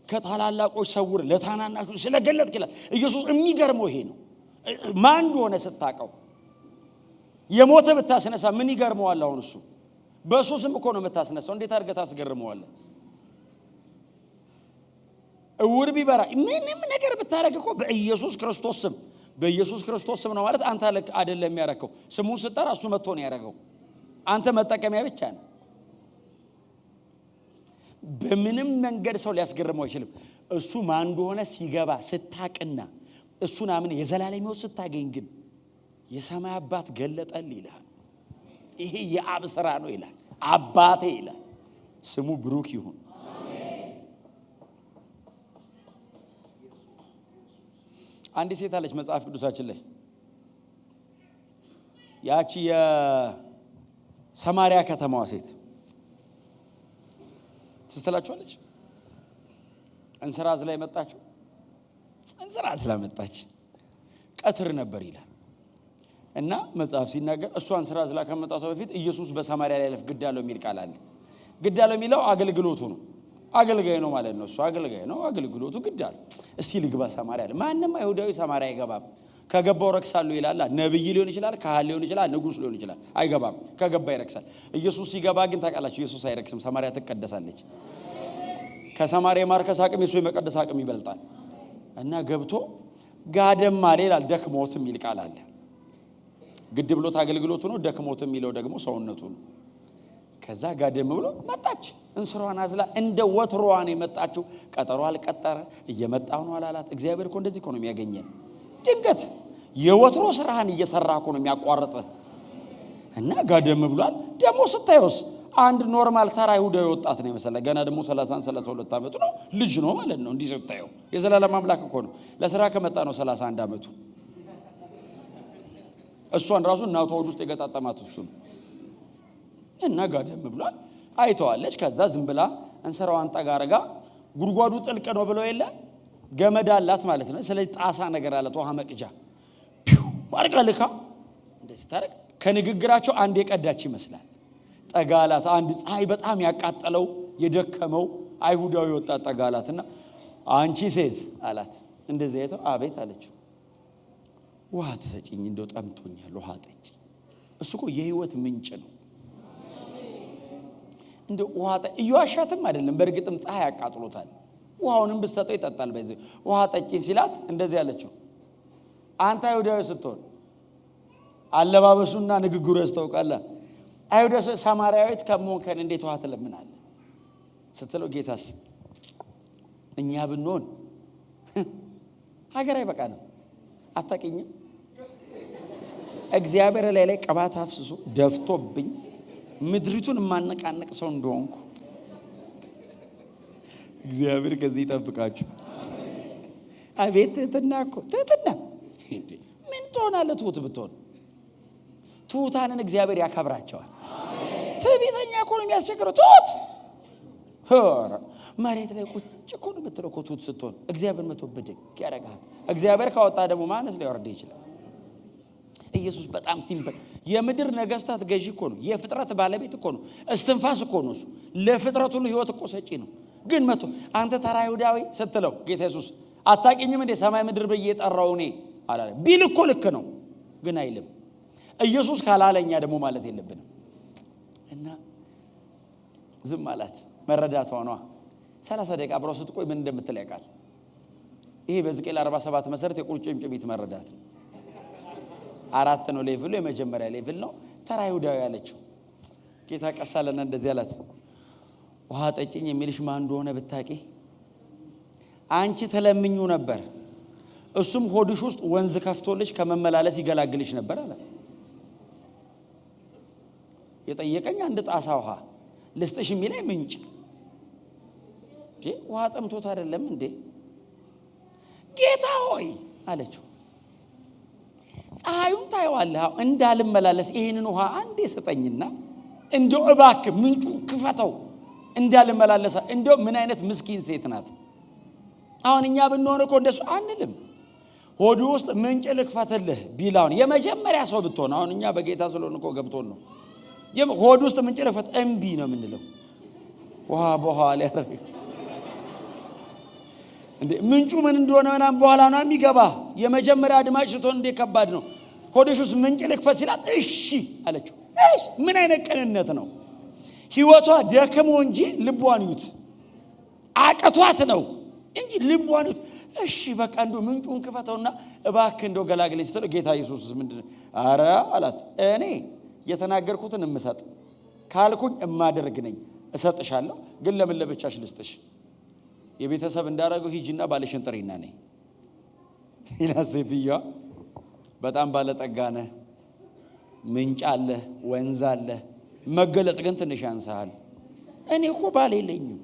ከታላላቆች ሰውር ለታናናሾች ስለገለጥክ ይላል። ኢየሱስ የሚገርመው ይሄ ነው። ማን እንደሆነ ስታቀው የሞተ ብታስነሳ ምን ይገርመዋል? አሁን እሱ በእሱ ስም እኮ ነው የምታስነሳው። እንዴት አድርገህ ታስገርመዋለህ? እውር ቢበራ ምንም ነገር ብታደርግ እኮ በኢየሱስ ክርስቶስ ስም፣ በኢየሱስ ክርስቶስ ስም ነው ማለት አንተ አይደለም የሚያረከው። ስሙን ስጠራ እሱ መጥቶ ነው ያደረገው። አንተ መጠቀሚያ ብቻ ነው። በምንም መንገድ ሰው ሊያስገርመው አይችልም። እሱ ማን እንደሆነ ሲገባ ስታቅና እሱን አምን የዘላለም ሕይወት ስታገኝ ግን የሰማይ አባት ገለጠል ይልሃል። ይሄ የአብ ስራ ነው ይላል። አባቴ ይላል። ስሙ ብሩክ ይሁን። አንዲት ሴት አለች መጽሐፍ ቅዱሳችን ላይ፣ ያቺ የሰማርያ ከተማዋ ሴት ትዝ ትላችኋለች። እንስራ አዝላ የመጣችው፣ እንስራ አዝላ መጣች። ቀትር ነበር ይላል እና መጽሐፍ ሲናገር እሷ እንስራ አዝላ ከመምጣቷ በፊት ኢየሱስ በሰማርያ ላይ ያለፍ ግድ አለው የሚል ቃል አለ። ግድ አለው የሚለው አገልግሎቱ ነው። አገልጋይ ነው ማለት ነው። እሱ አገልጋይ ነው፣ አገልግሎቱ ግድ አለው። እስቲ ልግባ ሰማርያ አለ። ማንም አይሁዳዊ ሰማርያ አይገባም። ከገባው ረክሳለሁ ይላል። ነብይ ሊሆን ይችላል፣ ካህን ሊሆን ይችላል፣ ንጉስ ሊሆን ይችላል። አይገባም። ከገባ ይረክሳል። ኢየሱስ ሲገባ ግን ታውቃላችሁ፣ ኢየሱስ አይረክስም። ሰማርያ ትቀደሳለች። ከሰማርያ የማርከስ አቅም የሱ የመቀደስ አቅም ይበልጣል። እና ገብቶ ጋደም አለ ይላል። ደክሞት የሚል ቃል አለ። ግድ ብሎት አገልግሎቱ ነው። ደክሞት የሚለው ደግሞ ሰውነቱ ነው። ከዛ ጋደም ብሎ መጣች። እንስሯን አዝላ እንደ ወትሮዋ ነው የመጣችው። ቀጠሮ አልቀጠረ፣ እየመጣሁ ነው አላላት። እግዚአብሔር እኮ እንደዚህ እኮ ነው የሚያገኘን። ድንገት የወትሮ ስራህን እየሰራ እኮ ነው የሚያቋርጥህ። እና ጋደም ብሏል። ደግሞ ስታየውስ አንድ normal ተራ አይሁዳዊ ወጣት ነው የመሰለ። ገና ደግሞ 30 32 ዓመቱ ነው፣ ልጅ ነው ማለት ነው። እንዲህ ስታየው የዘላለም አምላክ እኮ ነው። ለስራ ከመጣ ነው 31 ዓመቱ። እሷን ራሱ እናቷ ሆድ ውስጥ የገጣጠማት እሱ ነው። እና ጋደም ብሏል። አይተዋለች። ከዛ ዝም ብላ እንስራዋን ጠጋ አርጋ፣ ጉድጓዱ ጥልቅ ነው ብለው የለ ገመድ አላት ማለት ነው። ስለዚህ ጣሳ ነገር አላት፣ ውሃ መቅጃ ፒው አድርጋ ልካ እንደዚህ ታደርግ። ከንግግራቸው አንድ የቀዳች ይመስላል። ጠጋ አላት። አንድ ፀሐይ በጣም ያቃጠለው የደከመው አይሁዳዊ ወጣት ጠጋ አላትና አንቺ ሴት አላት። እንደዚህ አይተው አቤት አለችው። ውሃ ትሰጪኝ እንደው ጠምቶኛል፣ ውሃ ጠጪ። እሱ እኮ የህይወት ምንጭ ነው። እንደ ውሃ እየዋሻትም አይደለም፣ በእርግጥም ፀሐይ ያቃጥሎታል። ውሃውንም ብትሰጠው ይጠጣል። በዚህ ውሃ ጠጪ ሲላት እንደዚህ አለችው፣ አንተ አይሁዳዊ ስትሆን አለባበሱና ንግግሩ ያስታውቃል። አይሁዳዊ ሰማርያዊት ከመሆን ከን እንዴት ውሃ ትለምናለህ ስትለው፣ ጌታስ እኛ ብንሆን ሀገር አይበቃንም፣ አታውቂኝም? እግዚአብሔር ላይ ላይ ቅባት አፍስሶ ደፍቶብኝ ምድሪቱን የማነቃነቅ ሰው እንደሆንኩ እግዚአብሔር ከዚህ ይጠብቃችሁ። አቤት ትህትና እኮ ትህትና! ምን ትሆናለህ ትሁት ብትሆን? ትሁታንን እግዚአብሔር ያከብራቸዋል። ትዕቢተኛ እኮ ነው የሚያስቸግረው። ትሁት መሬት ላይ ቁጭ እኮ ነው የምትለው እኮ ትሁት ስትሆን እግዚአብሔር መቶ ብድግ ያደርግሃል። እግዚአብሔር ካወጣ ደግሞ ማንስ ሊያወርድ ይችላል? ኢየሱስ በጣም simple የምድር ነገስታት ገዢ እኮ ነው። የፍጥረት ባለቤት እኮ ነው። እስትንፋስ እኮ ነው እሱ። ለፍጥረት ሁሉ ህይወት እኮ ሰጪ ነው። ግን መቶ አንተ ተራ አይሁዳዊ ስትለው ጌታ ኢየሱስ አታውቂኝም እንዴ ሰማይ ምድር ብዬ የጠራው እኔ አላለም። ቢል እኮ ልክ ነው፣ ግን አይልም። ኢየሱስ ካላለኛ ደግሞ ማለት የለብንም። እና ዝም አላት። መረዳቷ ነዋ። 30 ደቂቃ አብረው ስትቆይ ምን እንደምትል ያውቃል። ይሄ በሕዝቅኤል 47 መሰረት የቁርጭምጭሚት መረዳት ነው። 4 ነው level ኡ፣ የመጀመሪያ level ነው። ተራ አይሁዳዊ አለችው። ጌታ ቀስ አለና እንደዚህ አላት፣ ውሃ ጠጭኝ የሚልሽ ማን እንደሆነ ብታቂ አንቺ ትለምኙ ነበር፣ እሱም ሆድሽ ውስጥ ወንዝ ከፍቶልሽ ከመመላለስ ይገላግልሽ ነበር አለ። የጠየቀኝ አንድ ጣሳ ውሃ ልስጥሽ የሚለኝ ምንጭ እንዴ፣ ውሃ ጠምቶት አይደለም እንዴ? ጌታ ሆይ አለችው፣ ፀሐዩን ታየዋለህ፣ እንዳልመላለስ ይሄንን ውሃ አንዴ ስጠኝና እንደው እባክህ ምንጩን ክፈተው እንዳልመላለስ። እንደው ምን አይነት ምስኪን ሴት ናት! አሁን እኛ ብንሆን እኮ እንደሱ አንልም። ሆዱ ውስጥ ምንጭ ልክፈትልህ ቢላውን የመጀመሪያ ሰው ብትሆን፣ አሁን እኛ በጌታ ስለሆን እኮ ገብቶን ነው። ሆዱ ውስጥ ምንጭ ልክፈት እምቢ ነው የምንለው። ውሃ በውሃ ሊያደርግ እንዴ ምንጩ ምን እንደሆነ ምናምን በኋላ ነው የሚገባ። የመጀመሪያ አድማጭ ስትሆን እንዴ ከባድ ነው። ሆድሽ ውስጥ ምንጭ ልክፈት ሲላት እሺ አለችው። እሺ ምን አይነት ቅንነት ነው! ህይወቷ ደክሞ እንጂ ልቧን ይዩት፣ አቅቷት ነው እንጂ ልቧን ይዩት። እሺ በቃ እንደው ምንጩን ክፈተውና እባክህ እንደው ገላግለኝ ስትለው ጌታ ኢየሱስ ምንድን አረ አላት። እኔ የተናገርኩትን እምሰጥ ካልኩኝ እማደርግ ነኝ፣ እሰጥሻለሁ። ግን ለምን ለብቻሽ ልስጥሽ? የቤተሰብ እንዳደረገው ሂጂና ባልሽን ጥሪና ነይ ይላል። ሴትዮዋ በጣም ባለጠጋ ነህ፣ ምንጭ አለ፣ ወንዝ አለ፣ መገለጥ ግን ትንሽ ያንስሃል። እኔ እኮ ባል የለኝም።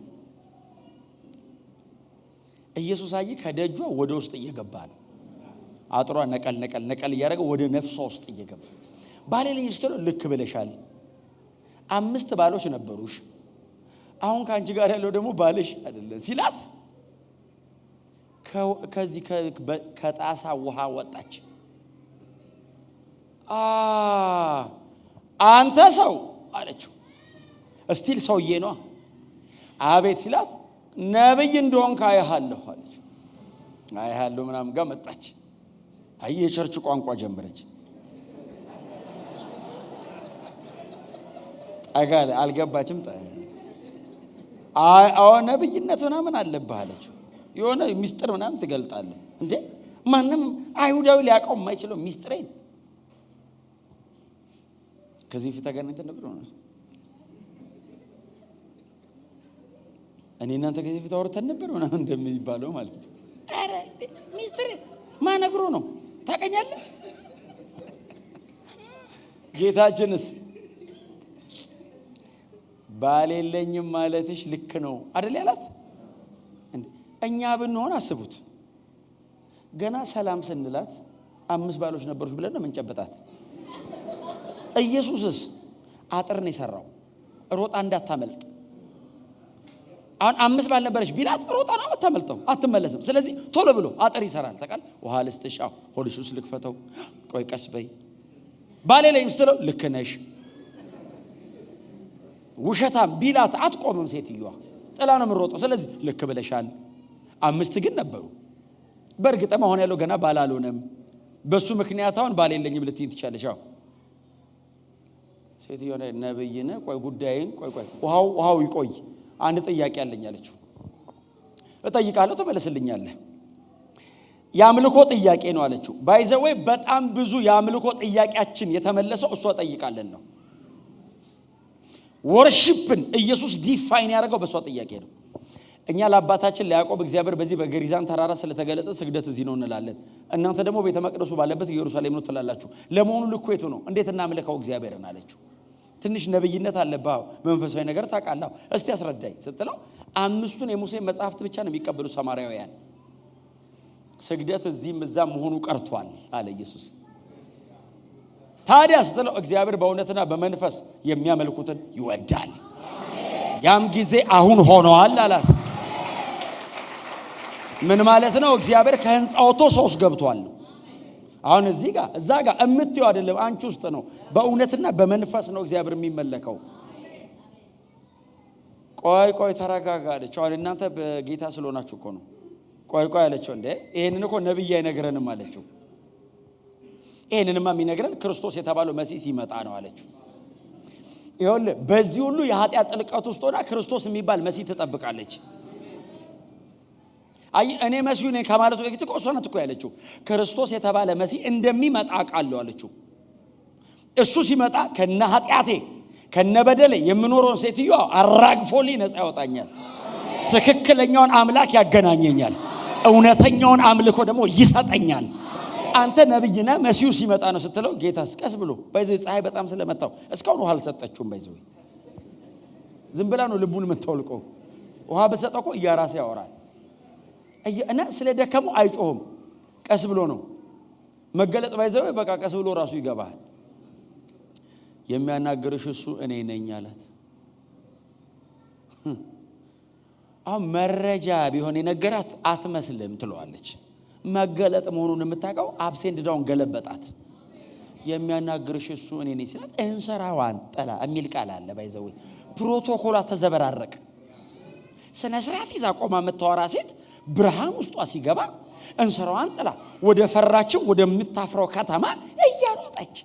ኢየሱስ አይ ከደጇ ወደ ውስጥ እየገባ ነው። አጥሯ ነቀል ነቀል ነቀል እያደረገ ወደ ነፍሷ ውስጥ እየገባ ባል የለኝም ስትለው ልክ ብለሻል። 5 ባሎች ነበሩሽ፣ አሁን ከአንቺ ጋር ያለው ደግሞ ባልሽ አይደለም ሲላት ከዚህ ከጣሳ ውሃ ወጣች። አንተ ሰው አለችው። Still ሰውዬ ነዋ። አቤት ሲላት ነብይ እንደሆንክ አይሃለሁ አለችው። አይሃለሁ ምናምን ጋር መጣች። አይ የ church ቋንቋ ጀመረች። ጠጋ አልገባችም። አዎ ነብይነት ምናምን አለብህ አለችው። የሆነ ሚስጥር ምናምን ትገልጣለህ እንዴ? ማንም አይሁዳዊ ሊያውቀው የማይችለው ሚስጥሬን ከዚህ በፊት ተገናኝተን ነበር ሆነ እኔ እናንተ ከዚህ በፊት አውርተን ነበር ምናምን እንደሚባለው ማለት ነው። ኧረ ሚስጥር ማነግሮ ነው ታውቀኛለህ። ጌታችንስ ባል የለኝም ማለትሽ ልክ ነው አይደል ያላት። እኛ ብንሆን አስቡት፣ ገና ሰላም ስንላት 5 ባሎች ነበሩሽ ብለን ነው የምንጨብጣት። ኢየሱስስ አጥር ነው የሰራው ሮጣ እንዳታመልጥ። አሁን 5 ባል ነበረች ቢላት ሮጣ ነው የምታመልጠው፣ አትመለስም። ስለዚህ ቶሎ ብሎ አጥር ይሰራል። ታውቃለህ፣ ውሃ ልስጥሽ፣ አዎ ሆድሽ ውስጥ ልክፈተው፣ ቆይ ቀስ በይ። ባሌ ላይ ስትለው ልክ ነሽ። ውሸታም ቢላት አትቆምም ሴትዮዋ፣ ጥላ ነው የምትሮጠው። ስለዚህ ልክ ብለሻል። 5 ግን ነበሩ። በእርግጥም አሁን ያለው ገና ባል አልሆነም። በሱ ምክንያት አሁን ባል የለኝም ልትይኝ ትችያለሽ። አዎ ሴትዮዋ ነብይ ነህ፣ ቆይ ጉዳይን ቆይ ቆይ ውሃው ይቆይ፣ አንድ ጥያቄ አለኝ አለችው። እጠይቃለሁ ትመልስልኛለህ። የአምልኮ ጥያቄ ነው አለችው። By the way በጣም ብዙ የአምልኮ ጥያቄያችን የተመለሰው እሷ ጠይቃለን ነው። Worship ን ኢየሱስ define ያደረገው በእሷ ጥያቄ ነው። እኛ ለአባታችን ለያዕቆብ እግዚአብሔር በዚህ በገሪዛን ተራራ ስለተገለጠ ስግደት እዚህ ነው እንላለን። እናንተ ደግሞ ቤተ መቅደሱ ባለበት ኢየሩሳሌም ነው ትላላችሁ። ለመሆኑ ልኩ የቱ ነው? እንዴት እናምልከው እግዚአብሔርን አለችው። ትንሽ ነብይነት አለብህ፣ መንፈሳዊ ነገር ታውቃለህ፣ እስቲ አስረዳኝ ስትለው 5ቱን የሙሴ መጽሐፍት ብቻ ነው የሚቀበሉ ሰማርያውያን። ስግደት እዚህም እዛም መሆኑ ቀርቷል አለ ኢየሱስ። ታዲያ ስትለው እግዚአብሔር በእውነትና በመንፈስ የሚያመልኩትን ይወዳል፣ ያም ጊዜ አሁን ሆኗል አላት። ምን ማለት ነው? እግዚአብሔር ከህንፃ ወጥቶ ሰው ውስጥ ገብቷል። አሁን እዚህ ጋር እዛ ጋር እምትይው አይደለም፣ አንቺ ውስጥ ነው። በእውነትና በመንፈስ ነው እግዚአብሔር የሚመለከው። ቆይ ቆይ ተረጋጋ አለችው። አሁን እናንተ በጌታ ስለሆናችሁ እኮ ነው። ቆይ ቆይ አለችው። እንዴ ይሄንን እኮ ነብይ አይነግረንም አለችው። ይሄንንማ የሚነግረን ክርስቶስ የተባለው መሲህ ሲመጣ ነው አለችው። ይኸውልህ በዚህ ሁሉ የኃጢአት ጥልቀት ውስጥ ሆና ክርስቶስ የሚባል መሲህ ትጠብቃለች። አይ እኔ መሲሁ ነኝ ከማለቱ በፊት እኮ እሷ ናት እኮ ያለችው። ክርስቶስ የተባለ መሲህ እንደሚመጣ አውቃለሁ አለችው። እሱ ሲመጣ ከነ ኃጢአቴ ከነ በደሌ የምኖረውን ሴትዮ አራግፎልኝ ነፃ ያወጣኛል። ትክክለኛውን አምላክ ያገናኘኛል። እውነተኛውን አምልኮ ደግሞ ይሰጠኛል። አንተ ነብይ ነህ መሲሁ ሲመጣ ነው ስትለው ጌታስ ቀስ ብሎ by the way ፀሐይ በጣም ስለመታው እስካሁን ውሃ አልሰጠችውም። By the way ዝም ብላ ነው ልቡን የምታወልቀው። ውሃ በሰጠው እኮ እያራሰ ያወራል። እና ስለደከመው አይጮህም። ቀስ ብሎ ነው መገለጥ። By the way በቃ ቀስ ብሎ ራሱ ይገባል። የሚያናግርሽ እሱ እኔ ነኝ አላት። አሁን መረጃ ቢሆን የነገራት አትመስልም ትለዋለች። መገለጥ መሆኑን የምታውቀው ups and down ገለበጣት። የሚያናግርሽ እሱ እኔ ነኝ ሲላት እንስራዋን ጥላ የሚል ቃል አለ። By the way ፕሮቶኮሏ ተዘበራረቀ። ስነ ስርዓት ይዛ ቆማ የምታወራ ሴት ብርሃን ውስጧ ሲገባ እንስራዋን ጥላ ወደ ፈራችው ወደምታፍረው ከተማ እያሮጠች ሮጠች።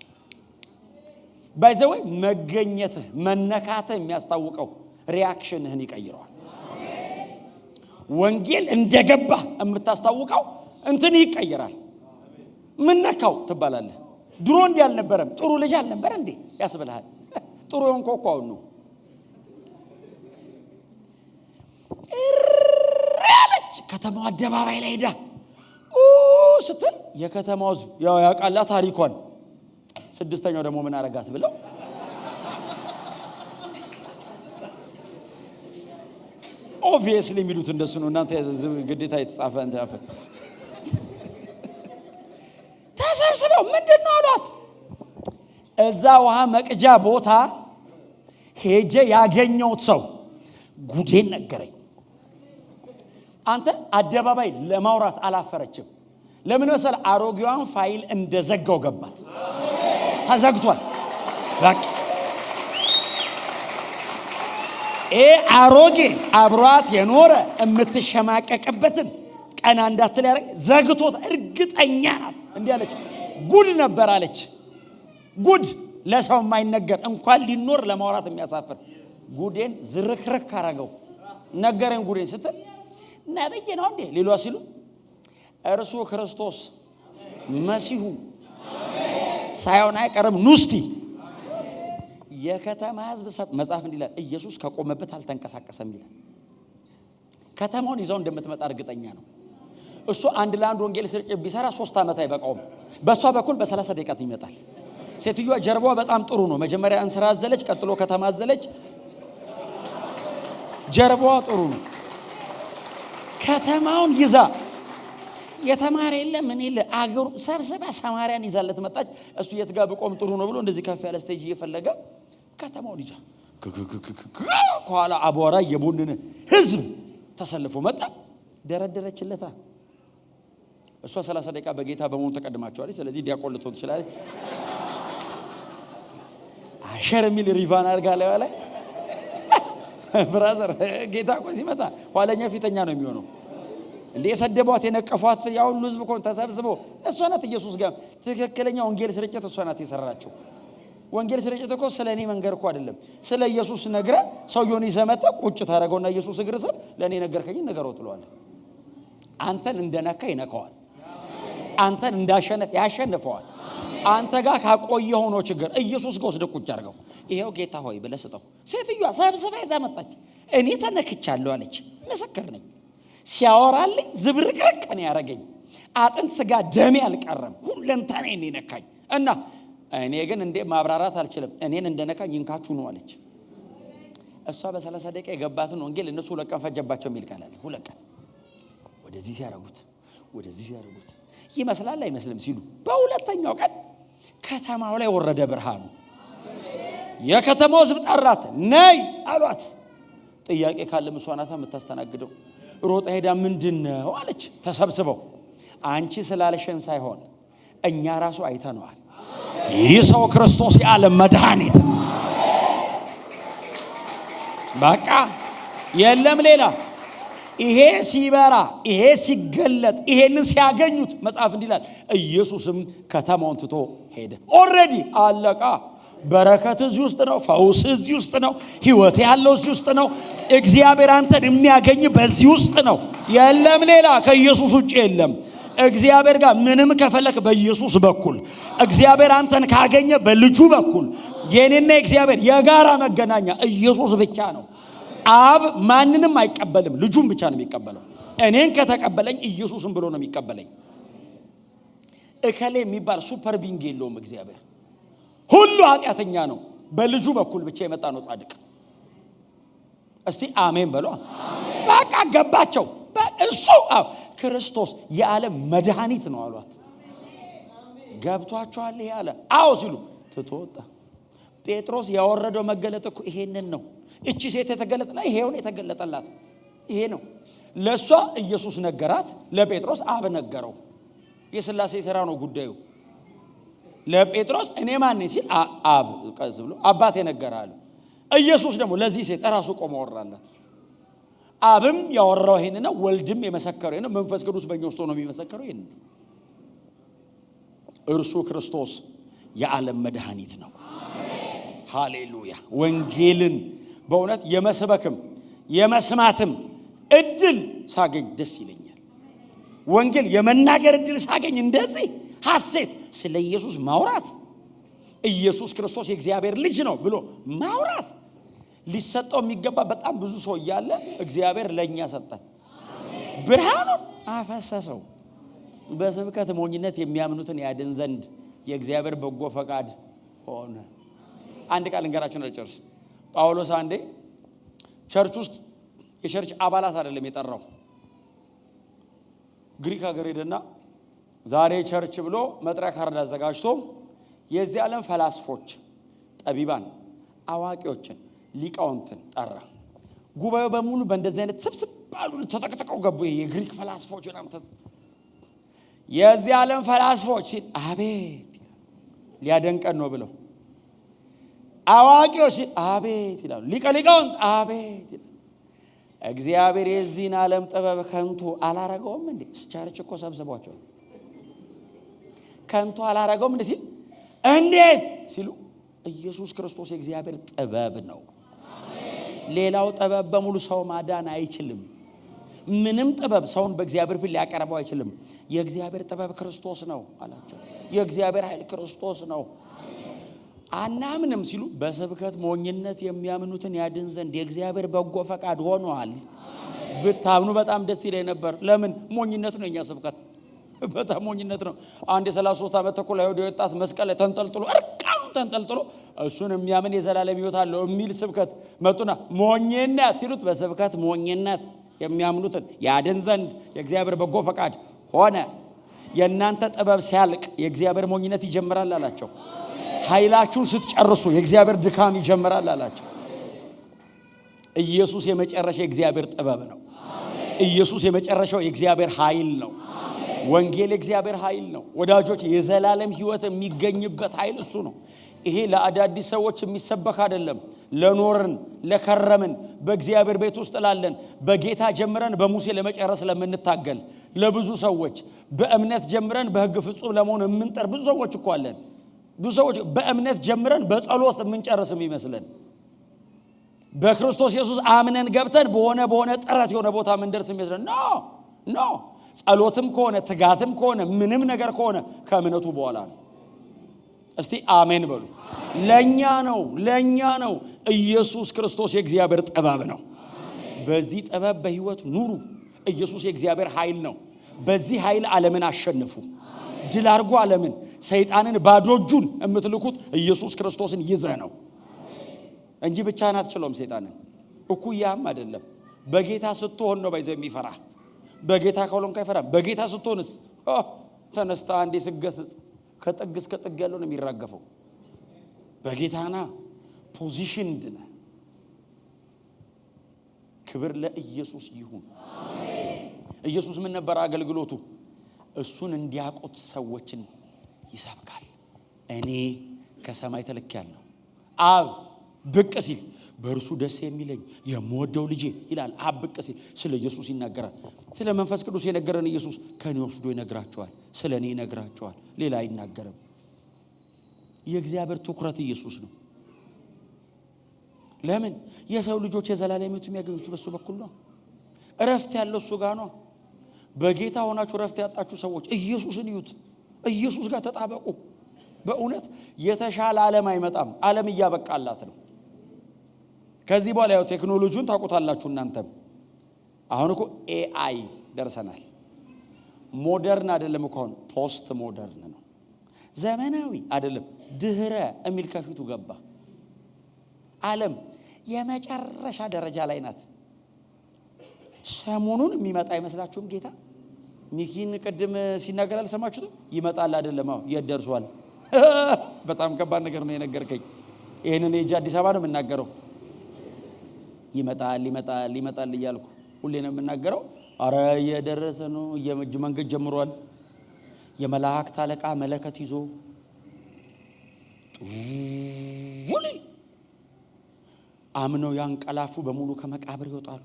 By the way፣ መገኘትህ መነካትህ የሚያስታውቀው reaction ህን ይቀይረዋል። ወንጌል እንደገባ የምታስታውቀው እንትን ይቀየራል። ምን ነካው ትባላለህ። ድሮ እንዲህ አልነበረም፣ ጥሩ ልጅ አልነበረ እንዴ ያስብልሃል። ጥሩ የሆንከው እኮ አሁን ነው። ያለች ከተማው አደባባይ ላይ ሄዳ ስትል የከተማው ሕዝብ ያው ያውቃላ ታሪኳን። ስድስተኛው ደግሞ ምን አረጋት ብለው obviously የሚሉት እንደሱ ነው። እናንተ ግዴታ የተጻፈ እንትን ተሰብስበው ምንድን ነው አሏት። እዛ ውሃ መቅጃ ቦታ ሄጄ ያገኘሁት ሰው ጉዴን ነገረኝ። አንተ አደባባይ ለማውራት አላፈረችም። ለምን መሰል? አሮጌዋን ፋይል እንደዘጋው ገባት። ተዘግቷል። በቃ ይሄ አሮጌ አብሯት የኖረ የምትሸማቀቅበትን ቀና እንዳትል ያደረገ ዘግቶት፣ እርግጠኛ ናት። እንዲህ አለች፣ ጉድ ነበር አለች። ጉድ ለሰው የማይነገር፣ እንኳን ሊኖር ለማውራት የሚያሳፍር ጉዴን ዝርክርክ አረገው፣ ነገረኝ ጉዴን ስትል ነብይ ነው እንዴ ሌሏ ሲሉ እርሱ ክርስቶስ መሲሁ ሳይሆን አይቀርም ኑስቲ። የከተማ ህዝብ መጽሐፍ እንዲህ ይላል፣ ኢየሱስ ከቆመበት አልተንቀሳቀሰም ይላል። ከተማውን ይዘው እንደምትመጣ እርግጠኛ ነው። እሱ አንድ ለአንድ ወንጌል ስርጭት ቢሰራ 3 ዓመት አይበቃውም። በእሷ በኩል በ30 ደቂቃ ይመጣል። ሴትዮዋ ጀርባዋ በጣም ጥሩ ነው። መጀመሪያ እንስራ አዘለች፣ ቀጥሎ ከተማ አዘለች። ጀርባዋ ጥሩ ነው። ከተማውን ይዛ የተማረ የለ ምን የለ አገሩ ሰብስባ ሰማርያን ይዛለት መጣች። እሱ የት ጋር ብቆም ጥሩ ነው ብሎ እንደዚህ ከፍ ያለ stage እየፈለገ ከተማውን ይዛ ከኋላ አቧራ እየቦነነ ህዝብ ተሰልፎ መጣ። ደረደረችለታ። እሷ 30 ደቂቃ በጌታ በመሆኑ ተቀድማቸዋለች። ስለዚህ ዲያቆን ልትሆን ትችላለች። አሸር የሚል ሪቫን አድርጋ ላይ፣ brother፣ ጌታ እኮ ሲመጣ ኋለኛ ፊተኛ ነው የሚሆነው። እንደ የሰደቧት የነቀፏት ያ ሁሉ ህዝብ እኮ ተሰብስቦ እሷ ናት ኢየሱስ ጋር ትክክለኛ ወንጌል ስርጭት እሷ ናት የሰራችው። ወንጌል ስርጭት እኮ ስለ እኔ መንገር እኮ አይደለም። ስለ ኢየሱስ ነግረ ሰውየውን ይዘህ መጥተህ ቁጭ ታደርገውና ኢየሱስ እግር ስር ለእኔ ነገርከኝ ንገረው ትለዋለህ። አንተን እንደነካ ይነካዋል። አንተን እንዳሸነፍ ያሸንፈዋል። አንተ ጋር ካቆየ ሆኖ ችግር ኢየሱስ ጋር ወስደህ ቁጭ አድርገው። ይኸው ጌታ ሆይ ብለህ ስጠው። ሴትዮዋ ሰብስባ ይዛ መጣች። እኔ ተነክቻለሁ አለች። ምስክር ነኝ። ሲያወራልኝ ዝብርቅርቅ ነው ያደረገኝ። አጥንት ስጋ ደሜ አልቀረም። ሁለንተናዬን ነው የነካኝ። እና እኔ ግን እንዴ ማብራራት አልችልም። እኔን እንደነካኝ ይንካችሁ ነው አለች። እሷ በ30 ደቂቃ የገባትን ወንጌል እነሱ 2 ቀን ፈጀባቸው የሚል ቃል አለ። 2 ቀን ወደዚህ ሲያደርጉት ወደዚህ ሲያደርጉት ይመስላል አይመስልም ሲሉ በሁለተኛው ቀን ከተማው ላይ ወረደ ብርሃኑ። የከተማው ሕዝብ ጠራት፣ ነይ አሏት። ጥያቄ ካለ እሷ ናታ የምታስተናግደው። ሮጣ ሄዳ ምንድን ነው አለች። ተሰብስበው አንቺ ስላልሽን ሳይሆን እኛ ራሱ አይተነዋል። ይህ ሰው ክርስቶስ የዓለም መድኃኒት ነው። በቃ የለም ሌላ። ይሄ ሲበራ፣ ይሄ ሲገለጥ፣ ይሄንን ሲያገኙት መጽሐፍ እንዲህ ይላል፣ ኢየሱስም ከተማውን ትቶ ሄደ። Already አለቃ። በረከት እዚህ ውስጥ ነው። ፈውስ እዚህ ውስጥ ነው። ህይወት ያለው እዚህ ውስጥ ነው። እግዚአብሔር አንተን የሚያገኝ በዚህ ውስጥ ነው። የለም ሌላ ከኢየሱስ ውጭ የለም። እግዚአብሔር ጋር ምንም ከፈለክ በኢየሱስ በኩል፣ እግዚአብሔር አንተን ካገኘ በልጁ በኩል። የኔና እግዚአብሔር የጋራ መገናኛ ኢየሱስ ብቻ ነው። አብ ማንንም አይቀበልም፣ ልጁን ብቻ ነው የሚቀበለው። እኔን ከተቀበለኝ ኢየሱስን ብሎ ነው የሚቀበለኝ። እከሌ የሚባል super being የለውም እግዚአብሔር። ሁሉ ኃጢአተኛ ነው። በልጁ በኩል ብቻ የመጣ ነው ጻድቅ። እስቲ አሜን በሏ። በቃ ገባቸው። እሱ ክርስቶስ የዓለም መድኃኒት ነው አሏት። ገብቷቸዋል። ይሄ አለ አዎ ሲሉ ትቶ ወጣ። ጴጥሮስ ያወረደው መገለጥ እኮ ይሄንን ነው። እቺ ሴት የተገለጠላት ይሄውን የተገለጠላት ይሄ ነው። ለእሷ ኢየሱስ ነገራት፣ ለጴጥሮስ አብ ነገረው። የሥላሴ ስራ ነው ጉዳዩ። ለጴጥሮስ እኔ ማን ነኝ ሲል አብ ቀስ ብሎ አባቴ ነገረ አለ። ኢየሱስ ደግሞ ለዚህ ሴት እራሱ ቆሞ አወራላት። አብም ያወራው ይሄን ነው። ወልድም የመሰከረው ይሄን ነው። መንፈስ ቅዱስ በእኛ ውስጥ ሆኖ የሚመሰከረው ይሄን ነው። እርሱ ክርስቶስ የዓለም መድኃኒት ነው። ሃሌሉያ! ወንጌልን በእውነት የመስበክም የመስማትም እድል ሳገኝ ደስ ይለኛል። ወንጌል የመናገር እድል ሳገኝ እንደዚህ ሐሴት፣ ስለ ኢየሱስ ማውራት፣ ኢየሱስ ክርስቶስ የእግዚአብሔር ልጅ ነው ብሎ ማውራት፣ ሊሰጠው የሚገባ በጣም ብዙ ሰው እያለ እግዚአብሔር ለእኛ ሰጠን። ብርሃኑን አፈሰሰው። በስብከት ሞኝነት የሚያምኑትን ያድን ዘንድ የእግዚአብሔር በጎ ፈቃድ ሆነ። አንድ ቃል ልንገራችሁና ልጨርስ። ጳውሎስ አንዴ church ውስጥ የ church አባላት አይደለም የጠራው፣ ግሪክ ሀገር ሄደና ዛሬ church ብሎ መጥሪያ ካርድ አዘጋጅቶ የዚህ ዓለም ፈላስፎች፣ ጠቢባን፣ አዋቂዎችን፣ ሊቃውንትን ጠራ። ጉባኤው በሙሉ በእንደዚህ አይነት ስብስብ አሉ፣ ተጠቅጥቀው ገቡ። ይሄ የግሪክ ፈላስፎች ምናምን፣ የዚህ ዓለም ፈላስፎች ሲል አቤት ሊያደንቀን ነው ብለው፣ አዋቂዎች ሲል አቤት ይላሉ። ሊቀ ሊቃውንት አቤት ይላሉ። እግዚአብሔር የዚህን ዓለም ጥበብ ከንቱ አላረገውም እንዴ? Church እኮ ሰብስቧቸው ከንቱ አላረገውም እንዴ ሲል እንዴት ሲሉ ኢየሱስ ክርስቶስ የእግዚአብሔር ጥበብ ነው። ሌላው ጥበብ በሙሉ ሰው ማዳን አይችልም። ምንም ጥበብ ሰውን በእግዚአብሔር ፊት ሊያቀርበው አይችልም። የእግዚአብሔር ጥበብ ክርስቶስ ነው አላቸው። የእግዚአብሔር ኃይል ክርስቶስ ነው። አናምንም ሲሉ በስብከት ሞኝነት የሚያምኑትን ያድን ዘንድ የእግዚአብሔር በጎ ፈቃድ ሆኗል። ብታምኑ በጣም ደስ ይለኝ ነበር። ለምን? ሞኝነት ነው የኛ ስብከት፣ በጣም ሞኝነት ነው። አንድ የ33 ዓመት ተኩል አይሁድ ወጣት መስቀል ላይ ተንጠልጥሎ፣ እርቃኑን ተንጠልጥሎ እሱን የሚያምን የዘላለም ሕይወት አለው የሚል ስብከት መጡና ሞኝነት ሲሉት በስብከት ሞኝነት የሚያምኑትን ያድን ዘንድ የእግዚአብሔር በጎ ፈቃድ ሆነ። የእናንተ ጥበብ ሲያልቅ የእግዚአብሔር ሞኝነት ይጀምራል አላቸው። ኃይላችሁን ስትጨርሱ የእግዚአብሔር ድካም ይጀምራል አላቸው። ኢየሱስ የመጨረሻ የእግዚአብሔር ጥበብ ነው። ኢየሱስ የመጨረሻው የእግዚአብሔር ኃይል ነው። ወንጌል የእግዚአብሔር ኃይል ነው። ወዳጆች፣ የዘላለም ሕይወት የሚገኝበት ኃይል እሱ ነው። ይሄ ለአዳዲስ ሰዎች የሚሰበክ አይደለም። ለኖርን፣ ለከረምን፣ በእግዚአብሔር ቤት ውስጥ ላለን፣ በጌታ ጀምረን በሙሴ ለመጨረስ ለምንታገል ለብዙ ሰዎች፣ በእምነት ጀምረን በሕግ ፍጹም ለመሆን የምንጠር ብዙ ሰዎች እኮ አለን። ብዙ ሰዎች በእምነት ጀምረን በጸሎት የምንጨርስ የሚመስለን፣ በክርስቶስ ኢየሱስ አምነን ገብተን በሆነ በሆነ ጥረት የሆነ ቦታ የምንደርስ የሚመስለን፣ no, no። ጸሎትም ከሆነ፣ ትጋትም ከሆነ፣ ምንም ነገር ከሆነ ከእምነቱ በኋላ ነው። እስቲ አሜን በሉ። ለኛ ነው፣ ለኛ ነው። ኢየሱስ ክርስቶስ የእግዚአብሔር ጥበብ ነው። በዚህ ጥበብ በሕይወት ኑሩ። ኢየሱስ የእግዚአብሔር ኃይል ነው። በዚህ ኃይል ዓለምን አሸንፉ። ድል አድርጎ ዓለምን፣ ሰይጣንን ባዶ እጁን የምትልኩት ኢየሱስ ክርስቶስን ይዘህ ነው እንጂ ብቻህን አትችለውም። ሰይጣንን እኩያም አይደለም። በጌታ ስትሆን ነው ባይዘው የሚፈራ። በጌታ ካልሆንክ አይፈራም። በጌታ ስትሆንስ ተነስታ አንዴ ስገስጽ ከጥግ እስከ ጥግ ያለው ነው የሚራገፈው። በጌታና positioned ነህ። ክብር ለኢየሱስ ይሁን። ኢየሱስ ምን ነበር አገልግሎቱ? እሱን እንዲያውቁት ሰዎችን ይሰብካል። እኔ ከሰማይ ተልኬያለሁ። አብ ብቅ ሲል በእርሱ ደስ የሚለኝ የምወደው ልጄ ይላል። አብ ብቅ ሲል ስለ ኢየሱስ ይናገራል። ስለ መንፈስ ቅዱስ የነገረን ኢየሱስ ከእኔ ወስዶ ይነግራቸዋል። ስለ እኔ ይነግራቸዋል። ሌላ አይናገርም። የእግዚአብሔር ትኩረት ኢየሱስ ነው። ለምን? የሰው ልጆች የዘላለም ሕይወት የሚያገኙት በሱ በኩል ነው። እረፍት ያለው እሱ ጋር ነው። በጌታ ሆናችሁ እረፍት ያጣችሁ ሰዎች ኢየሱስን እዩት። ኢየሱስ ጋር ተጣበቁ። በእውነት የተሻለ ዓለም አይመጣም። ዓለም እያበቃላት ነው። ከዚህ በኋላ ያው ቴክኖሎጂውን ታውቁታላችሁ እናንተም። አሁን እኮ AI ደርሰናል። Modern አይደለም እኮ አሁን post modern ነው። ዘመናዊ አይደለም፣ ድህረ የሚል ከፊቱ ገባ። ዓለም የመጨረሻ ደረጃ ላይ ናት። ሰሞኑን የሚመጣ አይመስላችሁም? ጌታ ሚኪን ቅድም ሲናገር አልሰማችሁትም? ይመጣል አይደለም? አዎ፣ የት ደርሷል? በጣም ከባድ ነገር ነው የነገርከኝ። ይህንን የእጅ አዲስ አበባ ነው የምናገረው። ይመጣል፣ ይመጣል፣ ይመጣል እያልኩ ሁሌ ነው የምናገረው። አረ እየደረሰ ነው፣ የእጅ መንገድ ጀምሯል። የመላእክት አለቃ መለከት ይዞ ጡል አምነው ያንቀላፉ በሙሉ ከመቃብር ይወጣሉ።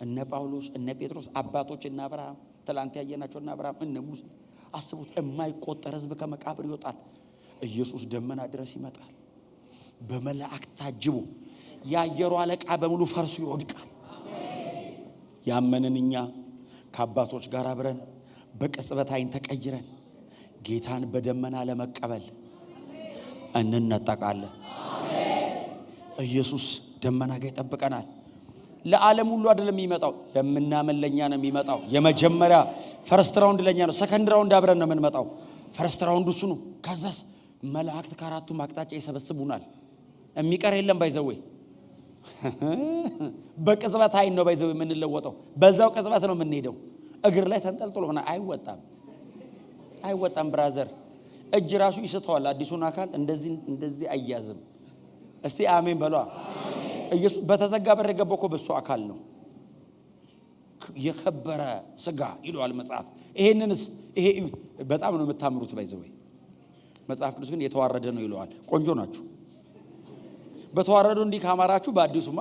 እነ ጳውሎስ፣ እነ ጴጥሮስ፣ አባቶች፣ እነ አብርሃም፣ ትላንት ያየናቸው እነ አብርሃም፣ እነ ሙሴ፣ አስቡት፣ የማይቆጠር ሕዝብ ከመቃብር ይወጣል። ኢየሱስ ደመና ድረስ ይመጣል፣ በመላእክት ታጅቦ የአየሩ አለቃ በሙሉ ፈርሶ ይወድቃል። ያመንን እኛ ከአባቶች ጋር አብረን በቅጽበት ዓይን ተቀይረን ጌታን በደመና ለመቀበል እንነጠቃለን። ኢየሱስ ደመና ጋር ይጠብቀናል። ለዓለም ሁሉ አይደለም የሚመጣው፣ ለምናምን ለኛ ነው የሚመጣው። የመጀመሪያ first round ለኛ ነው። Second round አብረን ነው የምንመጣው። First round እሱ ነው። ከዛስ መላእክት ከአራቱም አቅጣጫ ይሰበስቡናል። የሚቀር የለም። By the way በቅጽበት አይን ነው by the way የምንለወጠው። በዛው ቅጽበት ነው የምንሄደው። እግር ላይ ተንጠልጥሎ ምናምን አይወጣም፣ አይወጣም። Brother፣ እጅ ራሱ ይስተዋል። አዲሱን አካል እንደዚህ እንደዚህ አያዝም። እስቲ አሜን በሏ። ኢየሱስ በተዘጋ በር የገባው እኮ በሱ አካል ነው። የከበረ ስጋ ይለዋል መጽሐፍ። ይሄንንስ ይሄ እዩት፣ በጣም ነው የምታምሩት። By the way መጽሐፍ ቅዱስ ግን የተዋረደ ነው ይለዋል። ቆንጆ ናችሁ። በተዋረዱ እንዲህ ካማራችሁ በአዲሱማ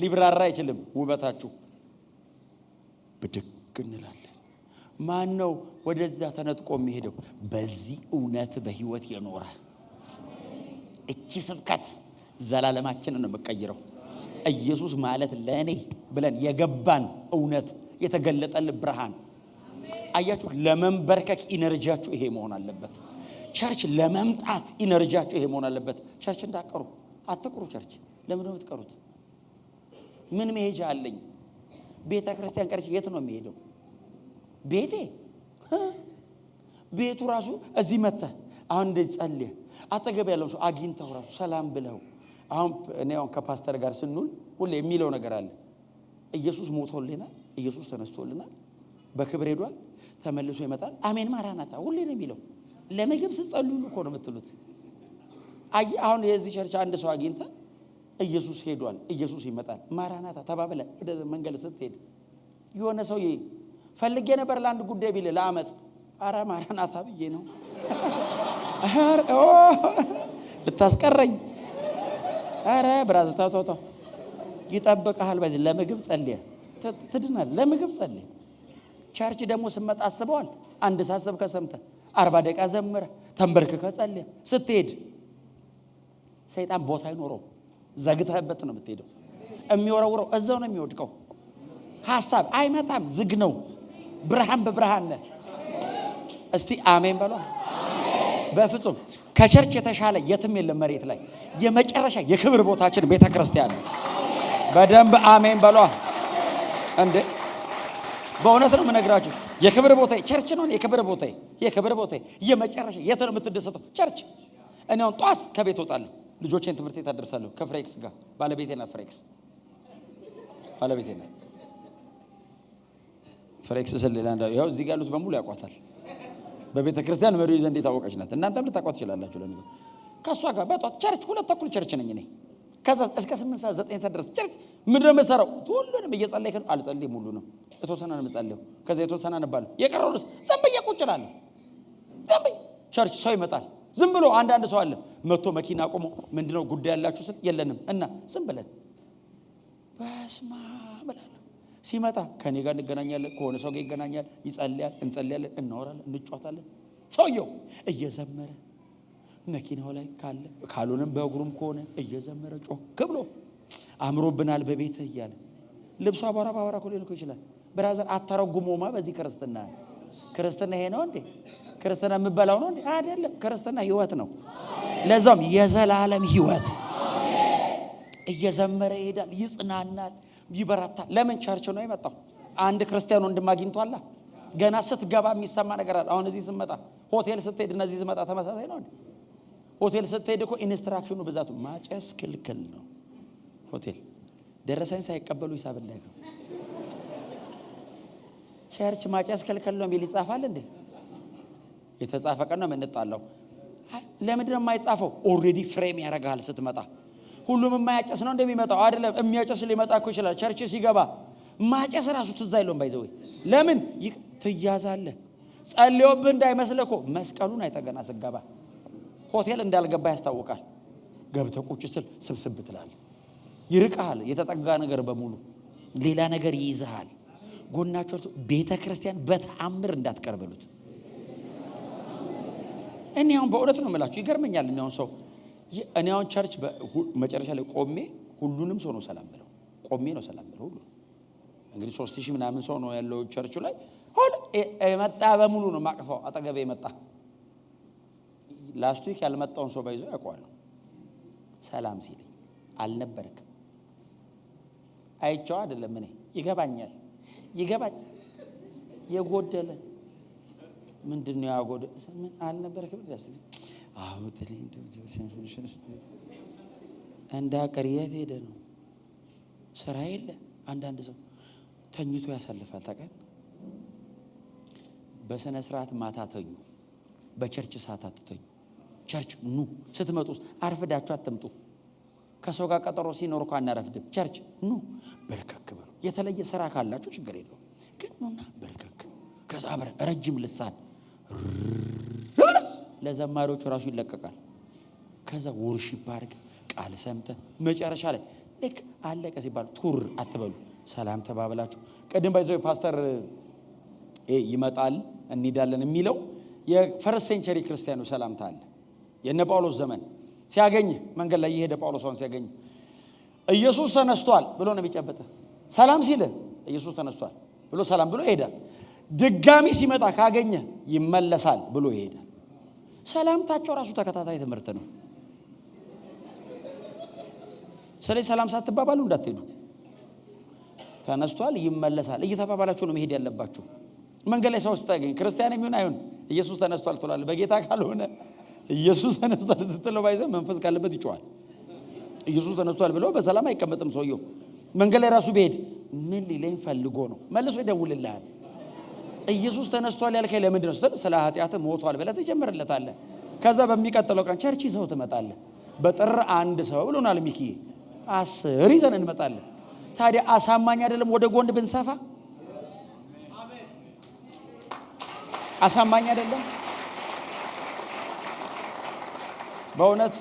ሊብራራ አይችልም ውበታችሁ። ብድግ እንላለን። ማን ነው ወደዛ ተነጥቆ የሚሄደው? በዚህ እውነት በህይወት የኖረ። እቺ ስብከት ዘላለማችንን ነው የምትቀይረው። ኢየሱስ ማለት ለእኔ ብለን የገባን እውነት፣ የተገለጠልን ብርሃን። አያችሁ፣ ለመንበርከክ energy ያችሁ ይሄ መሆን አለበት። Church ለመምጣት energy ያችሁ ይሄ መሆን አለበት። Church እንዳትቀሩ፣ አትቅሩ። Church ለምንድን ነው የምትቀሩት? ምን መሄጃ አለኝ? ቤተ ክርስቲያን ቀርቼ የት ነው የምሄደው? ቤቴ ቤቱ ራሱ እዚህ መተህ አሁን እንደዚህ ጸልየህ አጠገብ ያለው ሰው አግኝተው ራሱ ሰላም ብለው፣ አሁን እኔ አሁን ከፓስተር ጋር ስንውል ሁሌ የሚለው ነገር አለ። ኢየሱስ ሞቶልናል፣ ኢየሱስ ተነስቶልናል፣ በክብር ሄዷል፣ ተመልሶ ይመጣል። አሜን ማራናታ ሁሌ ነው የሚለው። ለምግብ ስትጸልዩ እኮ ነው የምትሉት። አየህ፣ አሁን የዚህ church አንድ ሰው አግኝተህ ኢየሱስ ሄዷል፣ ኢየሱስ ይመጣል፣ ማራናታ ተባብለህ ወደ መንገድ ስትሄድ የሆነ ሰውዬ ፈልጌ ነበር ለአንድ ጉዳይ ቢል ለአመፅ፣ አረ ማራናታ ብዬ ነው ልታስቀረኝ። አረ brother፣ ተው ተው ተው፣ ይጠብቅሃል። በዚህ ለምግብ ጸልየ ትድናል። ለምግብ ጸልየ church ደግሞ ስመጣ አስበዋል። አንድ ሳስብ ከሰምተ 40 ደቂቃ ዘምረ ተንበርክከ ጸልየ ስትሄድ ሰይጣን ቦታ አይኖረውም። ዘግተህበት ነው የምትሄደው። የሚወረውረው እዛው ነው የሚወድቀው። ሀሳብ አይመጣም፣ ዝግ ነው። ብርሃን በብርሃን ነህ። እስቲ አሜን በሏ። በፍጹም ከ church የተሻለ የትም የለም መሬት ላይ። የመጨረሻ የክብር ቦታችን ቤተ ክርስቲያን ነው። በደንብ አሜን በሏ። እንዴ፣ በእውነት ነው የምነግራችሁ። የክብር ቦታ church ነው። የክብር ቦታ፣ የክብር ቦታ፣ የመጨረሻ የት ነው የምትደሰተው? Church። እኔ አሁን ጠዋት ከቤት እወጣለሁ፣ ልጆቼን ትምህርት ቤት አደርሳለሁ ከፍሬክስ ጋር። ባለቤቴ ናት ፍሬክስ፣ ባለቤቴ ናት ፍሬክስ ስል ሌላ ያው እዚህ ጋር ያሉት በሙሉ ያውቋታል። በቤተ ክርስቲያን መሪው ዘንድ የታወቀች ናት። እናንተም ልታውቋት ትችላላችሁ። ለነገሩ ከእሷ ጋር በጠዋት church 2:30 church ነኝ እኔ። ከዛ እስከ 8 ሰዓት 9 ሰዓት ድረስ church። ምንድን ነው የምሰራው? ሁሉንም እየጸለይክ ነው? አልጸልይም። ሁሉንም የተወሰነ ነው የምጸልየው። ከዛ የተወሰነ አነባለሁ። የቀረውን ዝም ብዬ ቁጭ እላለሁ። ዝም ብዬ church ሰው ይመጣል። ዝም ብሎ አንዳንድ ሰው አለ መጥቶ መኪና ቆሞ ምንድነው ጉዳይ ያላችሁ ስል የለንም እና ዝም ብለን በስመ አብ እላለሁ። ሲመጣ ከኔ ጋር እንገናኛለን፣ ከሆነ ሰው ጋር ይገናኛል፣ ይጸልያል፣ እንጸልያለን፣ እናወራለን፣ እንጫወታለን። ሰውየው እየዘመረ መኪናው ላይ ካለ ካልሆነም በእግሩም ከሆነ እየዘመረ ጮክ ብሎ አምሮብናል በቤትህ እያለ፣ ልብሱ አቧራ በአቧራ እኮ ሊሆን እኮ ይችላል። Brother፣ አተረጉሞማ በዚህ ክርስትና፣ ክርስትና ይሄ ነው እንዴ? ክርስትና የምበላው ነው እንዴ? አይደለም። ክርስትና ህይወት ነው። ለዛውም የዘላለም ህይወት። እየዘመረ ይሄዳል፣ ይጽናናል፣ ይበረታል። ለምን? Church ነው የመጣው። አንድ ክርስቲያን ወንድም አግኝቷላ። ገና ስትገባ የሚሰማ ነገር አለ። አሁን እዚህ ስመጣ፣ ሆቴል ስትሄድ እና እዚህ ስመጣ ተመሳሳይ ነው እንዴ? ሆቴል ስትሄድ እኮ instruction ኑ ብዛቱ፣ ማጨስ ክልክል ነው። ሆቴል ደረሰኝ ሳይቀበሉ ሂሳብ እንዳይከፍሉ። Church ማጨስ ክልክል ነው የሚል ይጻፋል እንዴ? የተጻፈ ቀን ነው የምንጣላው። ለምንድን ነው የማይጻፈው? Already frame ያደርጋል ስትመጣ። ሁሉም የማያጨስ ነው እንደሚመጣው አይደለም። የሚያጨስ ሊመጣ እኮ ይችላል። Church ሲገባ ማጨስ ራሱ ትዝ አይለውም። By the way ለምን ትያዛለህ? ጸልዮብህ እንዳይመስልህ እኮ መስቀሉን አይተህ ገና ስትገባ ሆቴል እንዳልገባ ያስታውቃል። ገብተህ ቁጭ ስትል ስብስብ ትላለህ። ይርቅሃል። የተጠጋ ነገር በሙሉ ሌላ ነገር ይይዝሃል። ጎናቸው ቤተ ክርስቲያን በተአምር እንዳትቀርበሉት። እኔ አሁን በእውነት ነው የምላችሁ፣ ይገርመኛል። እኔ አሁን ሰው እኔ አሁን church መጨረሻ ላይ ቆሜ ሁሉንም ሰው ነው ሰላም ብለው፣ ቆሜ ነው ሰላም ብለው። ሁሉ እንግዲህ 3000 ምናምን ሰው ነው ያለው ቸርቹ ላይ። ሁሉ የመጣ በሙሉ ነው ማቅፈው። አጠገቤ የመጣ፣ last week ያልመጣውን ሰው ባይዞ ያውቀዋለሁ። ሰላም ሲለኝ አልነበርክም አይቼው አይደለም፣ እኔ ይገባኛል፣ ይገባኝ የጎደለ ምንድን ነው ያጎደ ምን አልነበርክም? አዎ፣ እንዳቀር የት ሄደ ነው? ስራ የለ። አንዳንድ ሰው ተኝቶ ያሳልፋል። ታውቃለህ? በስነ ስርዓት ማታ ተኙ። በ church ሰዓት አትተኙ። Church ኑ። ስትመጡ አርፍዳችሁ አትምጡ። ከሰው ጋር ቀጠሮ ሲኖር እኮ አናረፍድም። Church ኑ፣ በርከክ በሉ። የተለየ ስራ ካላችሁ ችግር የለውም፣ ግን ኑና በርከክ። ከዛ አብረን ረጅም ልሳን ለዘማሪዎቹ ራሱ ይለቀቃል። ከዛ worship አድርግ፣ ቃል ሰምተ መጨረሻ ላይ ልክ አለቀ ሲባል ቱር አትበሉ። ሰላም ተባብላችሁ። ቅድም by the way ፓስተር ይመጣል እንሄዳለን የሚለው የ first century ክርስቲያኖች ሰላምታ አለ። የነ ጳውሎስ ዘመን ሲያገኝ፣ መንገድ ላይ የሄደ ጳውሎስ አሁን ሲያገኝ ኢየሱስ ተነስቷል ብሎ ነው የሚጨብጥ። ሰላም ሲል ኢየሱስ ተነስቷል ብሎ ሰላም ብሎ ይሄዳል። ድጋሚ ሲመጣ ካገኘ ይመለሳል ብሎ ይሄዳል። ሰላምታቸው ራሱ ተከታታይ ትምህርት ነው። ስለዚህ ሰላም ሳትባባሉ እንዳትሄዱ። ተነስቷል፣ ይመለሳል እየተባባላችሁ ነው መሄድ ያለባችሁ። መንገድ ላይ ሰው ስታገኝ ክርስቲያን የሚሆን አይሁን ኢየሱስ ተነስቷል ትላለህ። በጌታ ካልሆነ ኢየሱስ ተነስቷል ስትለው by the way መንፈስ ካለበት ይጮሃል። ኢየሱስ ተነስቷል ብሎ በሰላም አይቀመጥም ሰውየው። መንገድ ላይ ራሱ ቢሄድ ምን ሊለኝ ፈልጎ ነው? መልሶ ይደውልልሃል። ኢየሱስ ተነስቷል ያልከኝ ለምንድን ነው ስትል ስለ ኃጢአት ሞቷል ብለህ ትጀምርለታለህ። ከዛ በሚቀጥለው ቀን church ይዘው ትመጣለህ። በጥር አንድ ሰው ብሎናል ሚኪ፣ 10 ይዘን እንመጣለን። ታዲያ አሳማኝ አይደለም? ወደ ጎን ብንሰፋ አሳማኝ አይደለም? በእውነት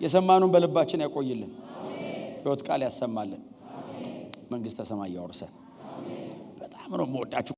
የሰማኑን በልባችን ያቆይልን፣ ሕይወት ቃል ያሰማልን፣ መንግስተ ሰማይ ያወርሰን። በጣም ነው የምወዳችሁ።